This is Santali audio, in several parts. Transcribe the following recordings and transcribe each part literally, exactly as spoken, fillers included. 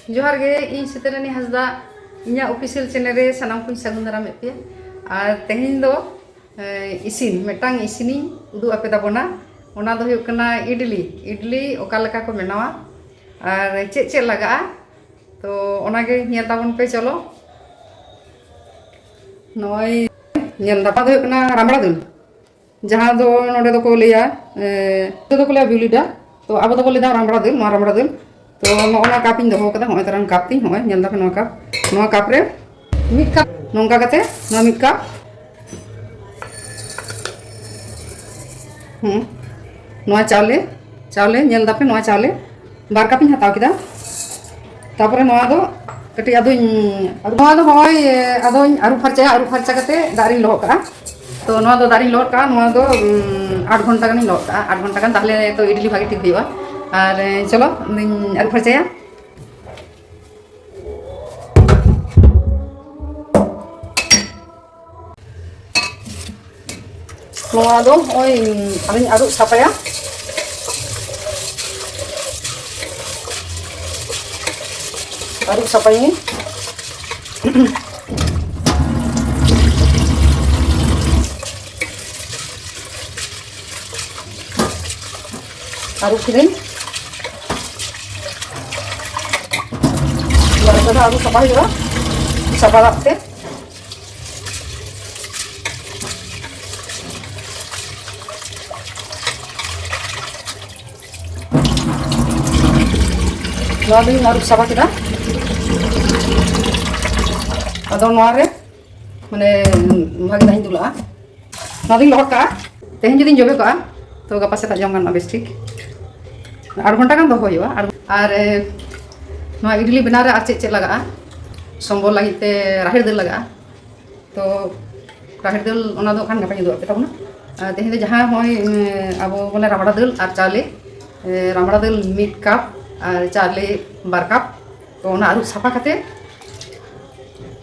ᱡᱚᱦᱟᱨ ᱜᱮ, ᱤᱧ ᱥᱤᱛᱟᱹᱨᱟᱱᱤ ᱦᱟᱸᱥᱫᱟ, ᱤᱧᱟᱹᱜ ᱚᱯᱷᱤᱥᱤᱭᱟᱞ ᱪᱮᱱᱮᱞ ᱨᱮ ᱥᱟᱱᱟᱢ ᱠᱚᱧ ᱥᱟᱹᱜᱩᱱ ᱫᱟᱨᱟᱢᱮᱫ ᱯᱮᱭᱟ᱾ ᱟᱨ ᱛᱮᱦᱮᱧ ᱫᱚ, ᱮ, ᱤᱥᱤᱱ, ᱢᱤᱫᱴᱟᱝ ᱤᱥᱤᱱᱤᱧ ᱩᱫᱩᱜ ᱟᱯᱮ ᱛᱟᱵᱚᱱᱟ᱾ ᱚᱱᱟ ᱫᱚ ᱦᱩᱭᱩᱜ ᱠᱟᱱᱟ ᱤᱰᱞᱤ᱾ ᱤᱰᱞᱤ ᱚᱠᱟ ᱞᱮᱠᱟ ᱠᱚ ᱵᱮᱱᱟᱣᱟ ᱟᱨ ᱪᱮᱫ ᱪᱮᱫ ᱞᱟᱜᱟᱜᱼᱟ, ᱛᱚ ᱚᱱᱟᱜᱮ ᱧᱮᱞ ᱛᱟᱵᱚᱱ ᱯᱮ᱾ ᱪᱚᱞᱚ, ᱱᱚᱜᱼᱚᱭ ᱧᱮᱞ ᱫᱟᱯᱟ ᱫᱚ ᱦᱩᱭᱩᱜ ᱠᱟᱱᱟ ᱨᱟᱢᱲᱟ ᱫᱟᱹᱞ, ᱡᱟᱦᱟᱸ ᱫᱚ ᱱᱚᱰᱮ ᱫᱚᱠᱚ ᱞᱟᱹᱭᱟ, ᱮ, ᱱᱚᱛᱮ ᱫᱚᱠᱚ ᱞᱟᱹᱭᱟ ᱵᱤᱣᱞᱤ ᱰᱟᱞ, ᱛᱚ ᱟᱵᱚ ᱫᱚᱵᱚ ᱞᱟᱹᱭᱫᱟ ᱨᱟᱢᱲᱟ ᱫᱟᱹᱞ, ᱱᱚᱣᱟ ᱨᱟᱢᱲᱟ ᱫᱟᱹᱞ᱾ ᱛᱚ ᱱᱚᱜᱼᱚ ᱱᱚᱣᱟ ᱠᱟᱯ ᱤᱧ ᱫᱚᱦᱚ ᱠᱟᱫᱟ, ᱱᱚᱜᱼᱚᱭ ᱛᱟᱨᱟᱝ ᱠᱟᱯ ᱛᱤᱧ, ᱱᱚᱜᱼᱚᱭ ᱧᱮᱞ ᱫᱟᱯᱮ ᱱᱚᱣᱟ ᱠᱟᱯ, ᱱᱚᱣᱟ ᱠᱟᱯ ᱨᱮ ᱢᱤᱫ ᱠᱟᱯ ᱱᱚᱝᱠᱟ ᱠᱟᱛᱮ, ᱱᱚᱣᱟ ᱢᱤᱫ ᱠᱟᱯ, ᱦᱩᱸ, ᱱᱚᱣᱟ ᱪᱟᱣᱞᱮ, ᱪᱟᱣᱞᱮ ᱧᱮᱞ ᱫᱟᱯᱮ, ᱱᱚᱣᱟ ᱪᱟᱣᱞᱮ ᱵᱟᱨ ᱠᱟᱯ ᱤᱧ ᱦᱟᱛᱟᱣ ᱠᱮᱫᱟ᱾ ᱛᱟᱯᱚᱨᱮ ᱱᱚᱣᱟ ᱫᱚ ᱠᱟᱹᱴᱤᱡ ᱟᱫᱚᱧ, ᱱᱚᱣᱟ ᱫᱚ ᱱᱚᱜᱼᱚᱭ, ᱮ, ᱟᱫᱚᱧ ᱟᱹᱨᱩ ᱯᱷᱟᱨᱪᱟᱭᱟ᱾ ᱟᱹᱨᱩ ᱯᱷᱟᱨᱪᱟ ᱠᱟᱛᱮ ᱫᱟᱜ ᱨᱤᱧ ᱞᱚᱦᱚᱫ ᱠᱟᱜᱼᱟ᱾ ᱛᱚ ᱱᱚᱣᱟ ᱫᱚ ᱫᱟᱜ ᱨᱤᱧ ᱞᱚᱦᱚᱫ ᱠᱟᱜᱼᱟ, ᱱᱚᱣᱟ ᱫᱚ, ᱩᱢ, ᱟᱴ ᱜᱷᱚᱱᱴᱟ ᱜᱟᱱᱤᱧ ᱞᱚᱦᱚᱫ ᱠᱟᱜᱼᱟ᱾ ᱟᱴ ᱜᱷᱚᱱᱴᱟ ᱜᱟᱱ, ᱛᱟᱦᱞᱮ ᱛᱚ ᱤᱰᱞᱤ ᱵᱷᱟᱜᱮ ᱴᱷᱤᱠ ᱦᱩᱭᱩᱜᱼᱟ᱾ ᱟᱨ, ᱮ, ᱪᱚᱞᱚ, ᱤᱧ ᱟᱹᱨᱩ ᱯᱷᱟᱨᱪᱟᱭᱟ᱾ ᱱᱚᱣᱟ ᱫᱚ ᱱᱚᱜᱼᱚᱭ ᱟᱨᱤᱧ ᱟᱹᱨᱩᱵ ᱥᱟᱯᱷᱟᱭᱟ, ᱟᱹᱨᱩᱵ ᱥᱟᱯᱷᱟᱭᱟᱹᱧ᱾ ᱟᱹᱨᱩᱵ ᱠᱤᱫᱟᱹᱧ᱾ ᱵᱟᱨ ᱫᱷᱟᱣ ᱟᱹᱨᱩᱵ ᱥᱟᱯᱷᱟ ᱦᱩᱭᱩᱜᱼᱟ, ᱥᱟᱯᱷᱟ ᱫᱟᱜ ᱛᱮ᱾ ᱱᱚᱣᱟ ᱫᱚᱧ ᱟᱹᱨᱩᱵ ᱥᱟᱯᱷᱟ ᱠᱮᱫᱟ᱾ ᱟᱫᱚ ᱱᱚᱣᱟ ᱨᱮ ᱢᱟᱱᱮ ᱵᱷᱟᱜᱮ ᱫᱟᱜ ᱤᱧ ᱫᱩᱞᱟᱜᱼᱟ᱾ ᱱᱚᱣᱟ ᱫᱚᱧ ᱞᱚᱦᱚᱫ ᱠᱟᱜᱼᱟ᱾ ᱛᱮᱦᱮᱧ ᱡᱩᱫᱤᱧ ᱡᱚᱵᱮ ᱠᱟᱜᱼᱟ, ᱛᱚ ᱜᱟᱯᱟ ᱥᱮᱛᱟᱜ ᱡᱚᱢ ᱜᱟᱱᱚᱜᱼᱟ ᱵᱮᱥ ᱴᱷᱤᱠ᱾ ᱟᱴ ᱜᱷᱚᱱᱴᱟ ᱜᱟᱱ ᱫᱚᱦᱚ ᱦᱩᱭᱩᱜᱼᱟ᱾ ᱟᱨ, ᱟᱨ, ᱮ, ᱱᱚᱣᱟ ᱤᱰᱞᱤ ᱵᱮᱱᱟᱣ ᱨᱮ ᱟᱨ ᱪᱮᱫ ᱪᱮᱫ ᱞᱟᱜᱟᱜᱼᱟ? ᱥᱚᱢᱵᱚᱨ ᱞᱟᱹᱜᱤᱫ ᱛᱮ ᱨᱟᱦᱮᱲ ᱫᱟᱹᱞ ᱞᱟᱜᱟᱜᱼᱟ᱾ ᱛᱚ ᱨᱟᱦᱮᱲ ᱫᱟᱹᱞ ᱚᱱᱟ ᱫᱚ ᱠᱷᱟᱱ ᱜᱟᱯᱟᱧ ᱩᱫᱩᱜ ᱟᱯᱮ ᱛᱟᱵᱚᱱᱟ᱾ ᱟᱨ ᱛᱮᱦᱮᱧ ᱫᱚ ᱡᱟᱦᱟᱸ ᱱᱚᱜᱼᱚᱭ, ᱮ, ᱟᱵᱚ ᱵᱚᱞᱮ ᱨᱟᱢᱲᱟ ᱫᱟᱹᱞ ᱟᱨ ᱪᱟᱣᱞᱮ, ᱮ, ᱨᱟᱢᱲᱟ ᱫᱟᱹᱞ ᱢᱤᱫ ᱠᱟᱯ ᱟᱨ ᱪᱟᱣᱞᱮ ᱵᱟᱨ ᱠᱟᱯ, ᱛᱚ ᱚᱱᱟ ᱟᱹᱨᱩᱵ ᱥᱟᱯᱷᱟ ᱠᱟᱛᱮ,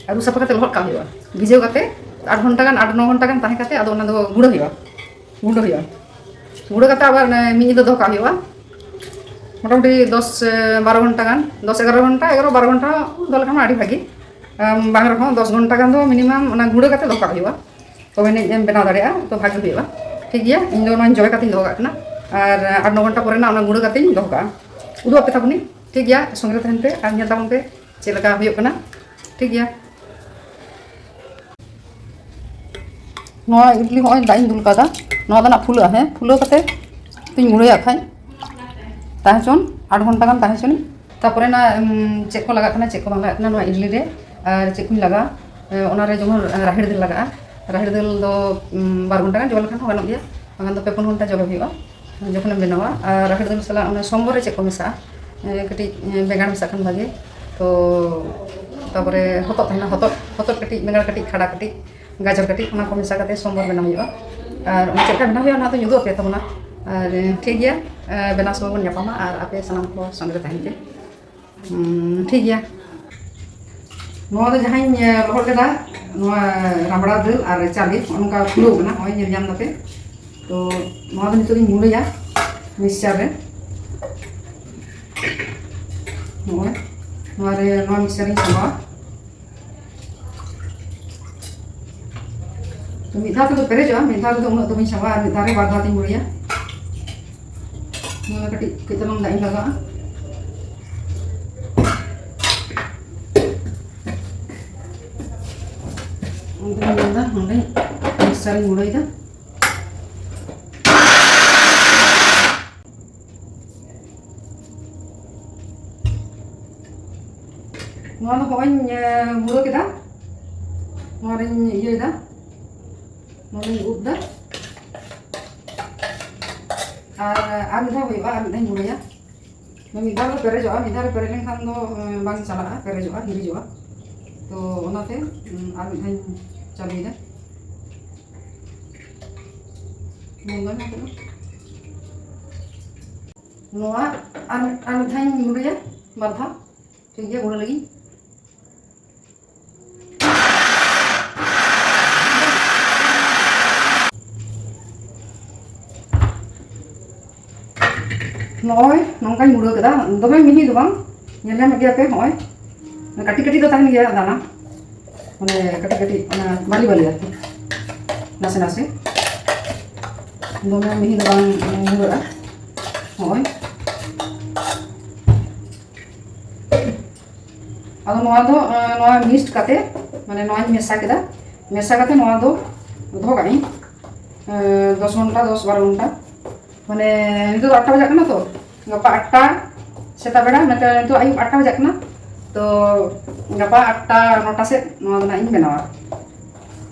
ᱟᱹᱨᱩᱵ ᱥᱟᱯᱷᱟ ᱠᱟᱛᱮ ᱞᱚᱦᱚᱫ ᱠᱟᱜ ᱦᱩᱭᱩᱜᱼᱟ᱾ ᱵᱷᱤᱡᱟᱹᱣ ᱠᱟᱛᱮ ᱟᱴ ᱜᱷᱚᱱᱴᱟ ᱜᱟᱱ, ᱟᱴ ᱱᱚ ᱜᱷᱚᱱᱴᱟ ᱜᱟᱱ ᱛᱟᱦᱮᱸ ᱠᱟᱛᱮ ᱟᱫᱚ ᱚᱱᱟ ᱫᱚ ᱜᱩᱸᱰᱟᱹ ᱦᱩᱭᱩᱜᱼᱟ, ᱜᱩᱸᱰᱟᱹ ᱦᱩᱭᱩᱜᱼᱟ᱾ ᱜᱩᱸᱰᱟᱹ ᱠᱟᱛᱮ ᱟᱵᱟᱨ ᱚᱱᱮ ᱢᱤᱫ ᱧᱤᱫᱟᱹ ᱫᱚᱦᱚ ᱠᱟᱜ ᱦᱩᱭᱩᱜᱼᱟ᱾ ᱢᱚᱴᱟᱢᱩᱴᱤ ᱫᱚᱥ ᱵᱟᱨᱚ ᱜᱷᱚᱱᱴᱟ ᱜᱟᱱ, ᱫᱚᱥ ᱮᱜᱟᱨᱚ ᱜᱷᱚᱱᱴᱟ, ᱮᱜᱟᱨᱚ ᱵᱟᱨᱚ ᱜᱷᱚᱱᱴᱟ ᱫᱚᱦᱚ ᱞᱮᱠᱷᱟᱱ ᱢᱟ ᱟᱹᱰᱤ ᱵᱷᱟᱹᱜᱤ᱾ ᱟᱢ ᱵᱟᱝ ᱨᱮᱦᱚᱸ ᱫᱚᱥ ᱜᱷᱚᱱᱴᱟ ᱜᱟᱱ ᱫᱚ ᱢᱤᱱᱤᱢᱟᱢ ᱚᱱᱟ ᱜᱩᱸᱰᱟᱹ ᱠᱟᱛᱮ ᱫᱚᱦᱚ ᱠᱟᱜ ᱦᱩᱭᱩᱜᱼᱟ, ᱛᱚᱵᱮ ᱟᱹᱱᱤᱡ ᱮᱢ ᱵᱮᱱᱟᱣ ᱫᱟᱲᱮᱭᱟᱜᱼᱟ, ᱛᱚ ᱵᱷᱟᱹᱜᱤ ᱦᱩᱭᱩᱜᱼᱟ᱾ ᱴᱷᱤᱠ ᱜᱮᱭᱟ, ᱤᱧ ᱫᱚ ᱱᱚᱣᱟᱧ ᱡᱚᱵᱮ ᱠᱟᱛᱮᱧ ᱫᱚᱦᱚ ᱠᱟᱜ ᱠᱟᱱᱟ, ᱟᱨ ᱟᱴ ᱱᱚ ᱜᱷᱚᱱᱴᱟ ᱯᱚᱨᱮ ᱱᱟᱜ ᱚᱱᱟ ᱜᱩᱸᱰᱟᱹ ᱠᱟᱛᱮᱧ ᱫᱚᱦᱚ ᱠᱟᱜᱼᱟ᱾ ᱩᱫᱩᱜ ᱟᱯᱮ ᱛᱟᱵᱚᱱᱤᱧ, ᱴᱷᱤᱠ ᱜᱮᱭᱟ, ᱥᱚᱸᱜᱮ ᱨᱮ ᱛᱟᱦᱮᱱ ᱯᱮ ᱟᱨ ᱧᱮᱞ ᱛᱟᱵᱚᱱ ᱯᱮ ᱪᱮᱫ ᱞᱮᱠᱟ ᱦᱩᱭᱩᱜ ᱠᱟᱱᱟ᱾ ᱴᱷᱤᱠ ᱜᱮᱭᱟ, ᱱᱚᱣᱟ ᱤᱰᱞᱤ ᱦᱚᱸᱜᱼᱚᱭ ᱫᱟᱜ ᱤᱧ ᱫᱩᱞ ᱠᱟᱫᱟ, ᱱᱚᱣᱟ ᱫᱚ ᱱᱟᱜ ᱯᱷᱩᱞᱟᱹᱜᱼᱟ, ᱦᱮᱸ, ᱯᱷᱩᱞᱟᱹᱣ ᱠᱟᱛᱮ ᱛᱤᱧ ᱜᱩᱸᱰᱟᱹᱭᱟ ᱠᱷᱟᱡ᱾ ᱛᱟᱦᱮᱸ ᱦᱚᱪᱚᱱ, ᱟᱴ ᱜᱷᱚᱱᱴᱟ ᱜᱟᱱ ᱛᱟᱦᱮᱸ ᱦᱚᱪᱚᱱ᱾ ᱛᱟᱨᱯᱚᱨᱮ ᱱᱟ, ᱩᱢ, ᱪᱮᱫ ᱠᱚ ᱞᱟᱜᱟᱜ ᱠᱟᱱᱟ, ᱪᱮᱫ ᱠᱚ ᱵᱟᱝ ᱞᱟᱜᱟᱜ ᱠᱟᱱᱟ ᱱᱚᱣᱟ ᱤᱰᱞᱤ ᱨᱮ, ᱟᱨ ᱪᱮᱫ ᱠᱚᱧ ᱞᱟᱜᱟᱣᱟ, ᱮ, ᱚᱱᱟᱨᱮ ᱡᱮᱢᱚᱱ ᱨᱟᱦᱮᱲ ᱫᱟᱹᱞ ᱞᱟᱜᱟᱜᱼᱟ᱾ ᱨᱟᱦᱮᱲ ᱫᱟᱹᱞ ᱫᱚ, ᱩᱢ, ᱵᱟᱨ ᱜᱷᱚᱱᱴᱟ ᱜᱟᱱ ᱡᱚᱵᱮ ᱞᱮᱠᱷᱟᱱ ᱦᱚᱸ ᱜᱟᱱᱚᱜ ᱜᱮᱭᱟ, ᱵᱟᱝᱠᱷᱟᱱ ᱫᱚ ᱯᱮ ᱯᱩᱱ ᱜᱷᱚᱱᱴᱟ ᱡᱚᱵᱮ ᱦᱩᱭᱩᱜᱼᱟ᱾ ᱡᱚᱠᱷᱚᱱᱮᱢ ᱵᱮᱱᱟᱣᱟ, ᱟᱨ ᱨᱟᱦᱮᱲ ᱫᱟᱹᱞ ᱥᱟᱞᱟᱜ ᱚᱱᱟ ᱥᱚᱢᱵᱚᱨ ᱨᱮ ᱪᱮᱫ ᱠᱚ ᱢᱮᱥᱟᱜᱼᱟ, ᱮ, ᱠᱟᱹᱴᱤᱡ, ᱮ, ᱵᱮᱸᱜᱟᱲ ᱢᱮᱥᱟᱜ ᱠᱷᱟᱱ ᱵᱷᱟᱜᱮ᱾ ᱛᱚ, ᱛᱟᱨᱯᱚᱨᱮ ᱦᱚᱛᱚᱫ ᱛᱟᱦᱮᱱᱟ, ᱦᱚᱛᱚᱫ, ᱦᱚᱛᱚᱫ ᱠᱟᱹᱴᱤᱡ, ᱵᱮᱸᱜᱟᱲ ᱠᱟᱹᱴᱤᱡ, ᱠᱷᱟᱰᱟ ᱠᱟᱹᱴᱤᱡ, ᱜᱟᱡᱚᱨ ᱠᱟᱹᱴᱤᱡ, ᱚᱱᱟ ᱠᱚ ᱢᱮᱥᱟ ᱠᱟᱛᱮ ᱥᱚᱢᱵᱚᱨ ᱵᱮᱱᱟᱣ ᱦᱩᱭᱩᱜᱼᱟ᱾ ᱟᱨ ᱚᱱᱟ ᱪᱮᱫ ᱞᱮᱠᱟ ᱵᱮᱱᱟᱣ ᱦᱩᱭᱩᱜᱼᱟ, ᱚᱱᱟ ᱫᱚᱧ ᱩᱫᱩᱜ ᱟᱯᱮᱭᱟ ᱛᱟᱵᱚᱱᱟ᱾ ᱟᱨ, ᱮ, ᱴᱷᱤᱠ ᱜᱮᱭᱟ, ᱮ, ᱵᱮᱱᱟᱣ ᱥᱚᱢᱚᱭ ᱵᱚᱱ ᱧᱟᱯᱟᱢᱟ ᱟᱨ ᱟᱯᱮ ᱥᱟᱱᱟᱢ ᱠᱚ ᱥᱚᱸᱜᱮ ᱨᱮ ᱛᱟᱦᱮᱱ ᱯᱮ᱾ ᱦᱩᱸ, ᱴᱷᱤᱠ ᱜᱮᱭᱟ᱾ ᱱᱚᱣᱟ ᱫᱚ ᱡᱟᱦᱟᱸᱧ, ᱮ, ᱞᱚᱦᱚᱫ ᱞᱮᱫᱟ, ᱱᱚᱣᱟ ᱨᱟᱢᱲᱟ ᱫᱟᱹᱞ ᱟᱨ ᱪᱟᱣᱞᱮ, ᱱᱚᱜᱼᱚ ᱱᱚᱝᱠᱟ ᱯᱷᱩᱞᱟᱹᱣ ᱠᱟᱱᱟ, ᱱᱚᱜᱼᱚᱭ ᱧᱮᱞ ᱧᱟᱢ ᱫᱟᱯᱮ᱾ ᱛᱚ, ᱱᱚᱣᱟ ᱫᱚ ᱱᱤᱛᱚᱜ ᱤᱧ ᱜᱩᱸᱰᱟᱹᱭᱟ ᱢᱤᱠᱥᱪᱟᱨ ᱨᱮ᱾ ᱱᱚᱜᱼᱚᱭ ᱱᱚᱣᱟ ᱨᱮ, ᱱᱚᱣᱟ ᱢᱤᱠᱥᱪᱟᱨ ᱤᱧ ᱥᱟᱢᱵᱟᱣᱟ᱾ ᱛᱚ, ᱢᱤᱫ ᱫᱷᱟᱣ ᱛᱮᱫᱚ ᱯᱮᱨᱮᱡᱚᱜᱼᱟ, ᱢᱤᱫ ᱫᱷᱟᱣ ᱨᱮᱫᱚ ᱩᱱᱟᱹᱜ ᱫᱚ ᱵᱟᱹᱧ ᱥᱟᱢᱵᱟᱣᱟ, ᱟᱨ ᱢᱤᱫ ᱫᱷᱟᱣ ᱨᱮ ᱵᱟᱨ ᱫᱷᱟᱣ ᱛᱤᱧ ᱜᱩᱸᱰᱟᱹᱭᱟ᱾ ᱱᱚᱣᱟ ᱠᱟᱹᱴᱤᱡ ᱠᱟᱹᱡ ᱛᱟᱞᱟᱝ ᱫᱟᱜ ᱤᱧ ᱞᱟᱜᱟᱣᱟ᱾ ᱚᱱᱛᱮᱧ ᱧᱮᱞ ᱮᱫᱟ, ᱱᱚᱰᱮ ᱢᱤᱠᱥᱪᱟᱨ ᱤᱧ ᱜᱩᱸᱰᱟᱹᱭᱮᱫᱟ᱾ ᱱᱚᱣᱟ ᱫᱚ ᱦᱚᱸᱜᱼᱚᱭ ᱤᱧ, ᱮ, ᱜᱩᱸᱰᱟᱹ ᱠᱮᱫᱟ᱾ ᱱᱚᱣᱟ ᱨᱤᱧ ᱤᱭᱟᱹᱭᱮᱫᱟ, ᱱᱚᱣᱟ ᱨᱤᱧ ᱩᱵ ᱮᱫᱟ᱾ ᱟᱨ ᱟᱨ ᱢᱤᱫ ᱫᱷᱟᱣ ᱦᱩᱭᱩᱜᱼᱟ, ᱟᱨ ᱢᱤᱫ ᱫᱷᱟᱣ ᱤᱧ ᱜᱩᱸᱰᱟᱹᱭᱟ᱾ ᱢᱤᱫ ᱫᱷᱟᱣ ᱨᱮ ᱯᱮᱨᱮᱡᱚᱜᱼᱟ, ᱢᱤᱫ ᱫᱷᱟᱣ ᱨᱮ ᱯᱮᱨᱮᱡ ᱞᱮᱱᱠᱷᱟᱱ ᱫᱚ, ᱮ, ᱵᱟᱝ ᱪᱟᱞᱟᱜᱼᱟ, ᱯᱮᱨᱮᱡᱚᱜᱼᱟ, ᱦᱤᱨᱤᱡᱚᱜᱼᱟ᱾ ᱛᱚ ᱚᱱᱟᱛᱮ, ᱩᱢ, ᱟᱨ ᱢᱤᱫ ᱫᱷᱟᱣ ᱤᱧ ᱪᱟᱹᱞᱩᱭᱮᱫᱟ᱾ ᱵᱚᱱᱫᱚᱭ ᱢᱮ ᱱᱤᱛᱚᱜ ᱫᱚ᱾ ᱱᱚᱣᱟ ᱟᱨ, ᱟᱨ ᱢᱤᱫ ᱫᱷᱟᱣ ᱤᱧ ᱜᱩᱸᱰᱟᱹᱭᱟ, ᱵᱟᱨ ᱫᱷᱟᱣ᱾ ᱴᱷᱤᱠ ᱜᱮᱭᱟ, ᱜᱩᱸᱰᱟᱹ ᱞᱟᱹᱜᱤᱫ᱾ ᱱᱚᱜᱼᱚᱭ ᱱᱚᱝᱠᱟᱧ ᱢᱩᱲᱟᱹᱣ ᱠᱮᱫᱟ, ᱫᱚᱢᱮ ᱢᱤᱦᱤ ᱫᱚ ᱵᱟᱝ, ᱧᱮᱞ ᱧᱟᱢᱮᱫ ᱜᱮᱭᱟ ᱯᱮ᱾ ᱱᱚᱜᱼᱚᱭ ᱠᱟᱹᱴᱤᱡ ᱠᱟᱹᱴᱤᱡ ᱫᱚ ᱛᱟᱦᱮᱱ ᱜᱮᱭᱟ ᱫᱟᱱᱟ, ᱢᱟᱱᱮ ᱠᱟᱹᱴᱤᱡ ᱠᱟᱹᱴᱤᱡ, ᱚᱱᱟ ᱵᱟᱹᱞᱤ ᱵᱟᱹᱞᱤ ᱟᱨᱠᱤ, ᱱᱟᱥᱮ ᱱᱟᱥᱮ, ᱫᱚᱢᱮ ᱢᱤᱦᱤ ᱫᱚ ᱵᱟᱝ ᱢᱩᱲᱟᱹᱜᱼᱟ᱾ ᱱᱚᱜᱼᱚᱭ ᱟᱫᱚ ᱱᱚᱣᱟ ᱫᱚ, ᱮᱸ, ᱱᱚᱣᱟ ᱢᱤᱠᱥᱰ ᱠᱟᱛᱮ, ᱢᱟᱱᱮ ᱱᱚᱣᱟᱧ ᱢᱮᱥᱟ ᱠᱮᱫᱟ᱾ ᱢᱮᱥᱟ ᱠᱟᱛᱮ ᱱᱚᱣᱟ ᱫᱚ ᱫᱚᱦᱚ ᱠᱟᱜ ᱟᱹᱧ, ᱮᱸ, ᱫᱚᱥ ᱜᱷᱚᱱᱴᱟ, ᱫᱚᱥ ᱵᱟᱨᱚ ᱜᱷᱚᱱᱴᱟ᱾ ᱢᱟᱱᱮ ᱱᱤᱛᱚᱜ ᱫᱚ ᱟᱴ ᱴᱟ ᱵᱟᱡᱟᱜ ᱠᱟᱱᱟ ᱛᱚ, ᱜᱟᱯᱟ ᱟᱴ ᱴᱟ ᱥᱮᱛᱟᱜ ᱵᱮᱲᱟ, ᱢᱟᱱᱮ ᱱᱤᱛᱚᱜ ᱟᱹᱭᱩᱵ ᱟᱴ ᱴᱟ ᱵᱟᱡᱟᱜ ᱠᱟᱱᱟ ᱛᱚ, ᱜᱟᱯᱟ ᱟᱴ ᱴᱟ ᱱᱚ ᱴᱟ ᱥᱮᱫ ᱱᱚᱣᱟ ᱫᱚ ᱱᱟᱜ ᱤᱧ ᱵᱮᱱᱟᱣᱟ᱾